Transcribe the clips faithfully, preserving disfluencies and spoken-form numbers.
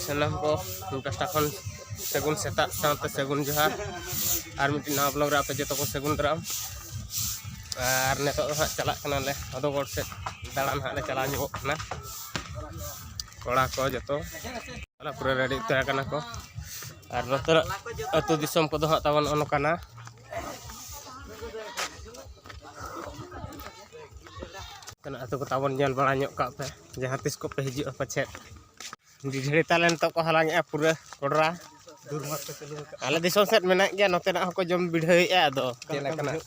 ᱥᱟᱱᱟᱢ ᱠᱚ ᱤᱧ ᱯᱟᱥᱴᱟ ᱠᱷᱚᱱ ᱥᱟᱹᱜᱩᱱ ᱥᱮᱛᱟᱜ ᱥᱟᱶᱛᱮ ᱥᱟᱹᱜᱩᱱ ᱡᱚᱦᱟᱨ᱾ ᱟᱨ ᱢᱤᱫᱴᱤᱡ ᱱᱟᱣᱟ ᱵᱞᱚᱜ ᱨᱮ ᱟᱯᱮ ᱡᱚᱛᱚ ᱠᱚ ᱥᱟᱹᱜᱩᱱ ᱫᱟᱨᱟᱢ᱾ ᱟᱨ ᱱᱤᱛᱚᱜ ᱫᱚ ᱦᱟᱸᱜ ᱪᱟᱞᱟᱜ ᱠᱟᱱᱟᱞᱮ ᱦᱚᱫᱚᱜᱚᱲ ᱥᱮᱫ ᱫᱟᱬᱟᱱ ᱦᱟᱸᱜ ᱞᱮ ᱪᱟᱞᱟᱣ ᱧᱚᱜᱚᱜ ᱠᱟᱱᱟ᱾ ᱠᱚᱲᱟ ᱠᱚ ᱡᱚᱛᱚ ᱯᱩᱨᱟᱹ ᱨᱮᱰᱤ ᱩᱛᱟᱹᱨ ᱟᱠᱟᱱᱟ ᱠᱚ᱾ ᱟᱨ ᱱᱚᱛᱮ ᱟᱹᱛᱩ ᱫᱤᱥᱚᱢ ᱠᱚᱫᱚ ᱦᱟᱸᱜ ᱛᱟᱵᱚᱱ ᱱᱚᱜᱼᱚ ᱱᱚᱝᱠᱟᱱᱟ᱾ ᱟᱹᱛᱩ ᱠᱚ ᱛᱟᱵᱚᱱ ᱧᱮᱞ ᱵᱟᱲᱟ ᱧᱚᱜ ᱠᱟᱜ ᱯᱮ, ᱡᱟᱦᱟᱸ ᱛᱤᱥ ᱠᱚᱯᱮ ᱦᱤᱡᱩᱜᱼᱟ ᱯᱟᱪᱮᱫ᱾ ᱰᱤᱰᱷᱟᱹᱲᱤ ᱛᱟᱞᱮ ᱱᱤᱛᱚᱜ ᱠᱚ ᱦᱟᱞᱟᱝᱮᱜᱼᱟ ᱯᱩᱨᱟᱹ ᱠᱚᱰᱨᱟ᱾ ᱟᱞᱮ ᱫᱤᱥᱚᱢ ᱥᱮᱫ ᱢᱮᱱᱟᱜ ᱜᱮᱭᱟ, ᱱᱚᱛᱮᱱᱟᱜ ᱦᱚᱸᱠᱚ ᱡᱚᱢ ᱵᱤᱰᱷᱟᱹᱣᱮᱜᱼᱟ, ᱟᱫᱚ ᱪᱮᱫ ᱞᱮᱠᱟᱱᱟᱜ,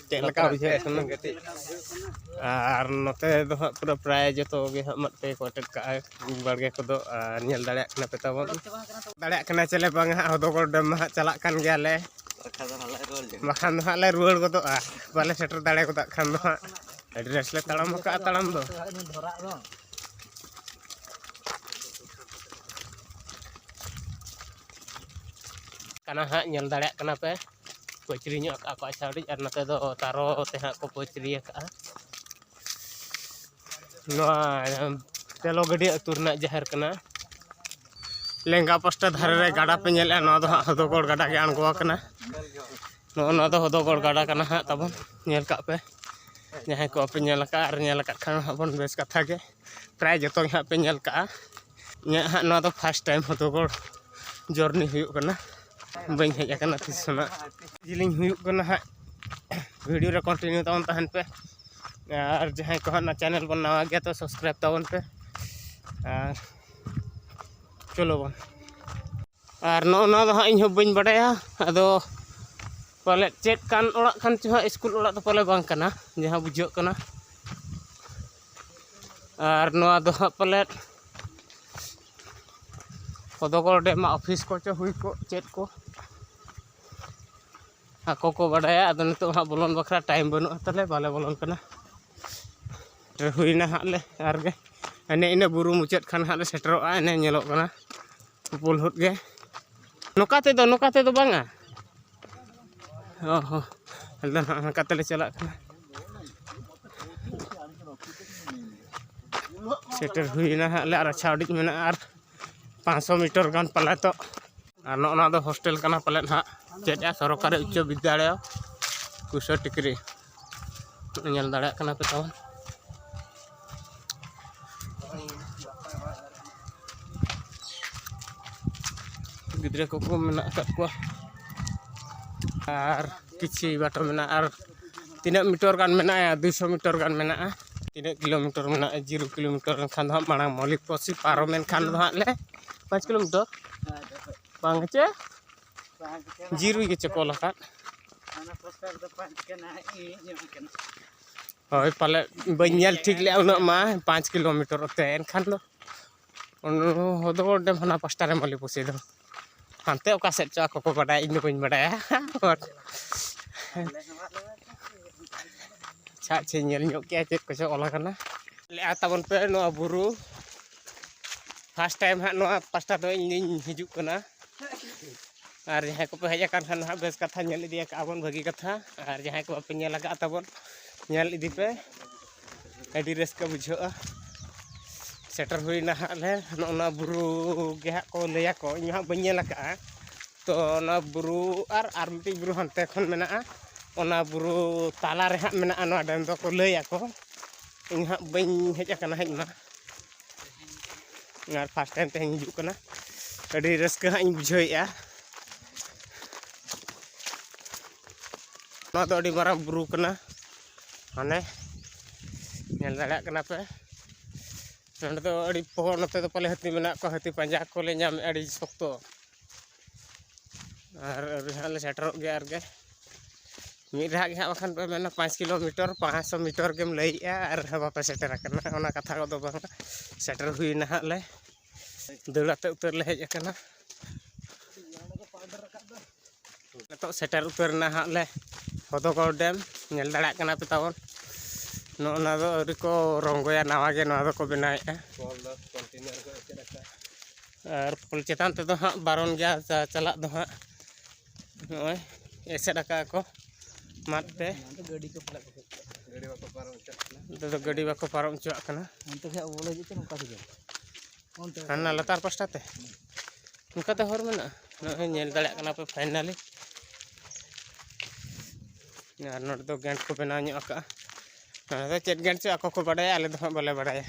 ᱪᱮᱫ ᱞᱮᱠᱟ ᱵᱩᱡᱷᱟᱹᱜ ᱠᱟᱱᱟ? ᱟᱨ ᱱᱚᱛᱮ ᱫᱚ ᱦᱟᱸᱜ ᱯᱩᱨᱟᱹ ᱯᱨᱟᱭ ᱡᱚᱛᱚ ᱜᱮ ᱦᱟᱸᱜ ᱢᱟᱫ ᱛᱮᱜᱮ ᱠᱚ ᱮᱴᱮᱫ ᱠᱟᱜᱼᱟ ᱵᱟᱲᱜᱮ ᱠᱚᱫᱚ᱾ ᱟᱨ ᱧᱮᱞ ᱫᱟᱲᱮᱭᱟᱜ ᱠᱟᱱᱟ ᱯᱮ ᱛᱟᱵᱚᱱ, ᱫᱟᱲᱮᱭᱟᱜ ᱠᱟᱱᱟ ᱪᱮᱞᱮ ᱵᱟᱝ ᱦᱟᱸᱜ, ᱦᱚᱫᱚᱜᱚᱲ ᱰᱮᱢ ᱢᱟ ᱦᱟᱸᱜ ᱪᱟᱞᱟᱜ ᱠᱟᱱ ᱜᱮᱭᱟᱞᱮ᱾ ᱵᱟᱠᱷᱟᱱ ᱫᱚ ᱦᱟᱸᱜ ᱞᱮ ᱨᱩᱣᱟᱹᱲ ᱜᱚᱫᱚᱜᱼᱟ, ᱵᱟᱞᱮ ᱥᱮᱴᱮᱨ ᱫᱟᱲᱮ ᱜᱚᱫᱚᱜ ᱠᱷᱟᱱ ᱫᱚ ᱦᱟᱸᱜ᱾ ᱟᱹᱰᱤ ᱨᱮᱥ ᱞᱮ ᱛᱟᱲᱟᱢ ᱟᱠᱟᱫᱼᱟ ᱛᱟᱲᱟᱢ ᱫᱚ᱾ ᱠᱟᱱᱟ ᱦᱟᱸᱜ, ᱧᱮᱞ ᱫᱟᱲᱮᱭᱟᱜ ᱠᱟᱱᱟ ᱯᱮ, ᱯᱟᱹᱪᱨᱤ ᱧᱚᱜ ᱟᱠᱟᱫᱼᱟ ᱠᱚ ᱟᱪᱪᱷᱟ ᱟᱹᱰᱤ, ᱟᱨ ᱱᱚᱛᱮ ᱫᱚ ᱛᱟᱨᱚ ᱛᱮ ᱦᱟᱸᱜ ᱠᱚ ᱯᱟᱹᱪᱨᱤ ᱟᱠᱟᱫᱼᱟ᱾ ᱱᱚᱣᱟ ᱛᱮᱞᱚ ᱜᱟᱹᱰᱤ ᱟᱹᱛᱩ ᱨᱮᱱᱟᱜ ᱡᱟᱦᱮᱨ ᱠᱟᱱᱟ᱾ ᱞᱮᱸᱜᱟ ᱯᱟᱥᱴᱟ ᱫᱷᱟᱨᱮ ᱨᱮ ᱜᱟᱰᱟ ᱯᱮ ᱧᱮᱞᱮᱫᱼᱟ, ᱱᱚᱣᱟ ᱫᱚ ᱦᱟᱸᱜ ᱦᱚᱫᱚᱜᱚᱲ ᱜᱟᱰᱟ ᱜᱮ ᱟᱬᱜᱚ ᱟᱠᱟᱱᱟ᱾ ᱱᱚᱜᱼᱚ ᱱᱚᱣᱟ ᱫᱚ ᱦᱚᱫᱚᱜᱚᱲ ᱜᱟᱰᱟ ᱠᱟᱱᱟ ᱦᱟᱸᱜ ᱛᱟᱵᱚᱱ, ᱧᱮᱞ ᱠᱟᱜ ᱯᱮ᱾ ᱡᱟᱦᱟᱸᱭ ᱠᱚ ᱵᱟᱯᱮ ᱧᱮᱞ ᱟᱠᱟᱫᱼᱟ ᱟᱨ ᱧᱮᱞ ᱟᱠᱟᱫ ᱠᱷᱟᱱ ᱦᱟᱸᱜ ᱵᱚᱱ ᱵᱮᱥ ᱠᱟᱛᱷᱟ ᱜᱮ, ᱯᱨᱟᱭ ᱡᱚᱛᱚ ᱜᱮ ᱦᱟᱸᱜ ᱯᱮ ᱧᱮᱞ ᱠᱟᱜᱼᱟ᱾ ᱤᱧᱟᱹᱜ ᱦᱟᱸᱜ ᱱᱚᱣᱟ ᱫᱚ ᱯᱷᱟᱥᱴ ᱴᱟᱭᱤᱢ ᱦᱚᱫᱚᱜᱚᱲ ᱡᱚᱨᱱᱤ ᱦᱩᱭᱩᱜ ᱠᱟᱱᱟ, ᱵᱟᱹᱧ ᱦᱮᱡ ᱟᱠᱟᱱᱟ ᱛᱤᱥ ᱠᱷᱚᱱᱟᱜ᱾ ᱡᱤᱞᱤᱧ ᱦᱩᱭᱩᱜ ᱠᱟᱱᱟ ᱦᱟᱸᱜ, ᱵᱷᱤᱰᱤᱭᱳ ᱨᱮ ᱠᱚᱱᱴᱤᱱᱤᱭᱩ ᱛᱟᱵᱚᱱ ᱛᱟᱦᱮᱱ ᱯᱮ᱾ ᱟᱨ ᱡᱟᱦᱟᱸᱭ ᱠᱚ ᱦᱟᱸᱜ ᱚᱱᱟ ᱪᱮᱱᱮᱞ ᱵᱚᱱ ᱱᱟᱣᱟ ᱜᱮᱭᱟ ᱛᱚ ᱥᱟᱵᱥᱠᱨᱟᱭᱤᱵ ᱛᱟᱵᱚᱱ ᱯᱮ᱾ ᱟᱨ ᱪᱚᱞᱚ ᱵᱚᱱ, ᱟᱨ ᱱᱚᱜᱼᱚ ᱱᱚᱣᱟ ᱫᱚ ᱦᱟᱸᱜ ᱤᱧ ᱦᱚᱸ ᱵᱟᱹᱧ ᱵᱟᱰᱟᱭᱟ, ᱟᱫᱚ ᱯᱟᱞᱮᱫ ᱪᱮᱫ ᱠᱟᱱ ᱚᱲᱟᱜ ᱠᱷᱟᱱ ᱪᱚ ᱦᱟᱸᱜ, ᱥᱠᱩᱞ ᱚᱲᱟᱜ ᱫᱚ ᱯᱟᱞᱮ ᱵᱟᱝ ᱠᱟᱱᱟ ᱡᱟᱦᱟᱸ ᱵᱩᱡᱷᱟᱹᱜ ᱠᱟᱱᱟ᱾ ᱟᱨ ᱱᱚᱣᱟ ᱫᱚ ᱦᱟᱸᱜ ᱯᱟᱞᱮᱫ ᱦᱚᱫᱚᱜᱚᱲ ᱰᱮᱢ ᱟᱜ ᱚᱯᱷᱤᱥ ᱠᱚ ᱪᱚ ᱦᱩᱭ ᱠᱚᱜ ᱪᱮᱫ ᱠᱚ, ᱟᱠᱚ ᱠᱚ ᱵᱟᱰᱟᱭᱟ᱾ ᱟᱫᱚ ᱱᱤᱛᱚᱜ ᱦᱟᱸᱜ ᱵᱚᱞᱚᱱ ᱵᱟᱠᱷᱨᱟ ᱴᱟᱭᱤᱢ ᱵᱟᱹᱱᱩᱜᱼᱟ ᱛᱟᱞᱮ, ᱵᱟᱞᱮ ᱵᱚᱞᱚᱱ ᱠᱟᱱᱟ᱾ ᱥᱮᱴᱮᱨ ᱦᱩᱭᱱᱟ ᱦᱟᱸᱜ ᱞᱮ, ᱟᱨ ᱜᱮ ᱮᱱᱮ ᱤᱱᱟᱹ ᱵᱩᱨᱩ ᱢᱩᱪᱟᱹᱫ ᱠᱷᱟᱱ ᱦᱟᱸᱜ ᱞᱮ ᱥᱮᱴᱮᱨᱚᱜᱼᱟ, ᱮᱱᱮ ᱧᱮᱞᱚᱜ ᱠᱟᱱᱟ ᱩᱯᱚᱞ ᱦᱩᱫ ᱜᱮ᱾ ᱱᱚᱝᱠᱟ ᱛᱮᱫᱚ, ᱱᱚᱝᱠᱟ ᱛᱮᱫᱚ ᱵᱟᱝᱟ᱾ ᱚ ᱦᱚᱸ, ᱟᱞᱮ ᱫᱚ ᱱᱟᱦᱟᱜ ᱱᱚᱝᱠᱟ ᱛᱮᱞᱮ ᱪᱟᱞᱟᱜ ᱠᱟᱱᱟ᱾ ᱥᱮᱴᱮᱨ ᱦᱩᱭᱱᱟ ᱦᱟᱸᱜ ᱞᱮ, ᱟᱨ ᱟᱪᱪᱷᱟ ᱟᱹᱰᱤᱡ ᱢᱮᱱᱟᱜᱼᱟ, ᱟᱨ ᱯᱟᱸᱪᱥᱚ ᱢᱤᱴᱟᱨ ᱜᱟᱱ ᱯᱟᱞᱮ ᱛᱚ᱾ ᱟᱨ ᱱᱚᱜᱼᱚ ᱱᱚᱣᱟ ᱫᱚ ᱦᱳᱥᱴᱮᱞ ᱠᱟᱱᱟ ᱯᱟᱞᱮᱫ ᱦᱟᱸᱜ, ᱪᱮᱫ ᱥᱚᱨᱠᱟᱨᱤ ᱩᱪᱪᱚ ᱵᱤᱫᱽᱫᱟᱞᱚᱭ ᱠᱩᱥᱟᱹ ᱴᱤᱠᱨᱤ᱾ ᱧᱮᱞ ᱫᱟᱲᱮᱭᱟᱜ ᱠᱟᱱᱟ ᱯᱮ ᱛᱟᱵᱚᱱ᱾ ᱜᱤᱫᱽᱨᱟᱹ ᱠᱚᱠᱚ ᱢᱮᱱᱟᱜ ᱟᱠᱟᱫ ᱠᱚᱣᱟ᱾ ᱟᱨ ᱠᱤᱪᱷᱤ ᱵᱟᱴᱟ ᱢᱮᱱᱟᱜᱼᱟ᱾ ᱟᱨ ᱛᱤᱱᱟᱹᱜ ᱢᱤᱴᱟᱨ ᱜᱟᱱ ᱢᱮᱱᱟᱜᱼᱟ? ᱫᱩᱭᱥᱚ ᱢᱤᱴᱟᱨ ᱜᱟᱱ ᱢᱮᱱᱟᱜᱼᱟ᱾ ᱛᱤᱱᱟᱹᱜ ᱠᱤᱞᱳᱢᱤᱴᱟᱨ ᱢᱮᱱᱟᱜᱼᱟ? ᱡᱤᱨᱳ ᱠᱤᱞᱳᱢᱤᱴᱟᱨ ᱮᱱᱠᱷᱟᱱ ᱫᱚ ᱦᱟᱸᱜ ᱢᱟᱲᱟᱝ ᱢᱚᱞᱤᱠ ᱯᱚᱥᱤ ᱯᱟᱨᱚᱢ ᱮᱱᱠᱷᱟᱱ ᱫᱚ ᱦᱟᱸᱜ ᱞᱮ ᱯᱟᱸᱪ ᱠᱤᱞᱳᱢᱤᱴᱟᱨ ᱵᱟᱝ ᱦᱮᱸᱪᱮ? ᱡᱤᱨᱳ ᱜᱮ ᱪᱮ ᱠᱚᱞ ᱟᱠᱟᱫ᱾ ᱦᱳᱭ, ᱯᱟᱞᱮ ᱵᱟᱹᱧ ᱧᱮᱞ ᱴᱷᱤᱠ ᱞᱮᱜᱼᱟ ᱩᱱᱟᱹᱜ ᱢᱟ, ᱯᱟᱸᱪ ᱠᱤᱞᱳᱢᱤᱴᱟᱨ ᱚᱛᱮ᱾ ᱮᱱᱠᱷᱟᱱ ᱫᱚ ᱚᱱᱟ ᱦᱚᱫᱚ ᱰᱮᱢ ᱦᱟᱱᱟ ᱯᱟᱥᱴᱟ ᱨᱮ ᱢᱟᱹᱞᱤ ᱯᱩᱥᱤ ᱫᱚ᱾ ᱦᱟᱱᱛᱮ ᱚᱠᱟ ᱥᱮᱫ ᱪᱚ ᱟᱠᱚ ᱠᱚ ᱵᱟᱰᱟᱭᱟ, ᱤᱧ ᱫᱚ ᱵᱟᱹᱧ ᱵᱟᱰᱟᱭᱟ᱾ ᱟᱪᱪᱷᱟ, ᱟᱪᱪᱷᱟ, ᱧᱮᱞ ᱧᱚᱜ ᱠᱮᱜᱼᱟ ᱪᱮᱫ ᱠᱚᱪᱚ ᱚᱞ ᱟᱠᱟᱱᱟ᱾ ᱞᱮᱜᱼᱟ ᱛᱟᱵᱚᱱ ᱯᱮ ᱱᱚᱣᱟ ᱵᱩᱨᱩ᱾ ᱯᱷᱟᱥᱴ ᱴᱟᱭᱤᱢ ᱦᱟᱸᱜ ᱱᱚᱣᱟ ᱯᱟᱥᱴᱟ ᱫᱚ ᱤᱧ ᱫᱩᱧ ᱦᱤᱡᱩᱜ ᱠᱟᱱᱟ᱾ ᱟᱨ ᱡᱟᱦᱟᱸᱭ ᱠᱚᱯᱮ ᱦᱮᱡ ᱟᱠᱟᱱ ᱠᱷᱟᱱ ᱦᱟᱸᱜ ᱵᱮᱥ ᱠᱟᱛᱷᱟ ᱧᱮᱞ ᱤᱫᱤ ᱟᱠᱟᱫᱼᱟ ᱵᱚᱱ, ᱵᱷᱟᱹᱜᱤ ᱠᱟᱛᱷᱟ᱾ ᱟᱨ ᱡᱟᱦᱟᱸᱭ ᱠᱚ ᱵᱟᱯᱮ ᱧᱮᱞ ᱟᱠᱟᱫ ᱛᱟᱵᱚᱱ, ᱧᱮᱞ ᱤᱫᱤ ᱯᱮ, ᱟᱹᱰᱤ ᱨᱟᱹᱥᱠᱟᱹ ᱵᱩᱡᱷᱟᱹᱜᱼᱟ᱾ ᱥᱮᱴᱮᱨ ᱦᱩᱭᱱᱟ ᱦᱟᱸᱜ ᱞᱮ ᱱᱚᱜᱼᱚ ᱱᱚᱣᱟ ᱵᱩᱨᱩ ᱜᱮ ᱦᱟᱸᱜ ᱠᱚ ᱞᱟᱹᱭᱟᱠᱚ, ᱤᱧ ᱦᱟᱸᱜ ᱵᱟᱹᱧ ᱧᱮᱞ ᱟᱠᱟᱫᱼᱟ᱾ ᱛᱚ ᱚᱱᱟ ᱵᱩᱨᱩ ᱟᱨ ᱟᱨ ᱢᱤᱫᱴᱤᱡ ᱵᱩᱨᱩ ᱦᱟᱱᱛᱮ ᱠᱷᱚᱱ ᱢᱮᱱᱟᱜᱼᱟ, ᱚᱱᱟ ᱵᱩᱨᱩ ᱛᱟᱞᱟ ᱨᱮ ᱦᱟᱸᱜ ᱢᱮᱱᱟᱜᱼᱟ ᱱᱚᱣᱟ ᱰᱮᱢ ᱫᱚᱠᱚ ᱞᱟᱹᱭᱟᱠᱚ᱾ ᱤᱧ ᱦᱟᱸᱜ ᱵᱟᱹᱧ ᱦᱮᱡ ᱟᱠᱟᱱᱟ ᱦᱮᱡ ᱢᱟ, ᱟᱨ ᱯᱷᱟᱥᱴ ᱴᱟᱭᱤᱢ ᱛᱮᱦᱮᱧ ᱦᱤᱡᱩᱜ ᱠᱟᱱᱟ᱾ ᱟᱹᱰᱤ ᱨᱟᱹᱥᱠᱟᱹ ᱦᱟᱸᱜ ᱤᱧ ᱵᱩᱡᱷᱟᱹᱣᱮᱫᱼᱟ᱾ ᱱᱚᱣᱟ ᱫᱚ ᱟᱹᱰᱤ ᱢᱟᱨᱟᱝ ᱵᱩᱨᱩ ᱠᱟᱱᱟ, ᱦᱟᱱᱮ ᱧᱮᱞ ᱫᱟᱲᱮᱭᱟᱜ ᱠᱟᱱᱟ ᱯᱮ᱾ ᱱᱚᱸᱰᱮ ᱫᱚ ᱟᱹᱰᱤ ᱯᱚᱦᱚᱲ, ᱱᱚᱛᱮ ᱫᱚ ᱯᱟᱞᱮ ᱦᱟᱹᱛᱤ ᱢᱮᱱᱟᱜ ᱠᱚᱣᱟ, ᱦᱟᱹᱛᱤ ᱯᱟᱸᱡᱟ ᱠᱚᱞᱮ ᱧᱟᱢᱮᱫᱼᱟ ᱟᱹᱰᱤ ᱥᱚᱠᱛᱚ᱾ ᱟᱨ ᱟᱹᱣᱨᱤ ᱦᱟᱸᱜ ᱞᱮ ᱥᱮᱴᱮᱨᱚᱜ ᱜᱮᱭᱟ ᱟᱨᱜᱮ᱾ ᱢᱤᱫ ᱨᱮᱦᱟᱜ ᱜᱮ ᱦᱟᱸᱜ ᱵᱟᱠᱷᱟᱱ ᱯᱮ ᱢᱮᱱᱟ ᱯᱟᱸᱪ ᱠᱤᱞᱳᱢᱤᱴᱟᱨ, ᱯᱟᱸᱪᱥᱚ ᱢᱤᱴᱟᱨ ᱜᱮᱢ ᱞᱟᱹᱭᱮᱜᱼᱟ ᱟᱨ ᱵᱟᱯᱮ ᱥᱮᱴᱮᱨ ᱟᱠᱟᱱᱟ, ᱚᱱᱟ ᱠᱟᱛᱷᱟ ᱠᱚᱫᱚ ᱵᱟᱝᱟ᱾ ᱥᱮᱴᱮᱨ ᱦᱩᱭᱱᱟ ᱦᱟᱸᱜ ᱞᱮ, ᱫᱟᱹᱲ ᱟᱛᱮ ᱩᱛᱟᱹᱨ ᱞᱮ ᱦᱮᱡ ᱟᱠᱟᱱᱟ᱾ ᱱᱤᱛᱚᱜ ᱥᱮᱴᱮᱨ ᱩᱛᱟᱹᱨ ᱮᱱᱟ ᱦᱟᱸᱜ ᱞᱮ ᱦᱚᱫᱚᱜᱚᱲ ᱰᱮᱢ᱾ ᱧᱮᱞ ᱫᱟᱲᱮᱭᱟᱜ ᱠᱟᱱᱟ ᱯᱮ ᱛᱟᱵᱚᱱ, ᱱᱚᱜᱼᱚ ᱱᱟ ᱫᱚ ᱟᱹᱣᱨᱤ ᱠᱚ ᱨᱚᱝᱜᱚᱭᱟ, ᱱᱟᱣᱟ ᱜᱮ ᱱᱚᱣᱟ ᱫᱚᱠᱚ ᱵᱮᱱᱟᱣᱮᱫᱼᱟ᱾ ᱟᱨ ᱯᱳᱞ ᱪᱮᱛᱟᱱ ᱛᱮᱫᱚ ᱦᱟᱸᱜ ᱵᱟᱨᱚᱱ ᱜᱮᱭᱟ ᱪᱟ-, ᱪᱟᱞᱟᱜ ᱫᱚ ᱦᱟᱸᱜ᱾ ᱱᱚᱜᱼᱚᱭ ᱮᱥᱮᱫ ᱟᱠᱟᱫ ᱠᱚ ᱢᱟᱫ ᱛᱮ᱾ ᱚᱱᱟ ᱫᱚ ᱜᱟᱹᱰᱤ ᱠᱚ ᱯᱟᱞᱮ ᱠᱚ ᱦᱮᱡ ᱠᱚᱜᱼᱟ᱾ ᱱᱚᱛᱮ ᱫᱚ ᱜᱟᱹᱰᱤ ᱵᱟᱠᱚ ᱯᱟᱨᱚᱢ ᱦᱚᱪᱚᱣᱟᱜ ᱠᱟᱱᱟ᱾ ᱚᱱᱛᱮ ᱠᱷᱚᱡ ᱟᱵᱚ ᱵᱚᱞᱮ ᱦᱤᱡᱩᱜ ᱛᱮ ᱱᱚᱝᱠᱟ ᱦᱤᱡᱩᱜᱼᱟ᱾ ᱦᱟᱱᱟ ᱞᱟᱛᱟᱨ ᱯᱟᱥᱴᱟ ᱛᱮ ᱚᱱᱠᱟᱛᱮ ᱦᱚᱨ ᱢᱮᱱᱟᱜᱼᱟ᱾ ᱱᱚᱜᱼᱚᱭ ᱧᱮᱞ ᱫᱟᱲᱮᱭᱟᱜ ᱠᱟᱱᱟ ᱯᱮ ᱯᱷᱟᱭᱱᱟᱞᱤ᱾ ᱟᱨ ᱱᱚᱰᱮ ᱫᱚ ᱜᱮᱴ ᱠᱚ ᱵᱮᱱᱟᱣ ᱧᱚᱜ ᱟᱠᱟᱫᱼᱟ᱾ ᱱᱚᱰᱮ ᱫᱚ ᱪᱮᱫ ᱜᱮᱴ ᱪᱚ ᱟᱠᱚ ᱠᱚ ᱵᱟᱰᱟᱭᱟ, ᱟᱞᱮ ᱫᱚ ᱦᱟᱸᱜ ᱵᱟᱞᱮ ᱵᱟᱰᱟᱭᱟ᱾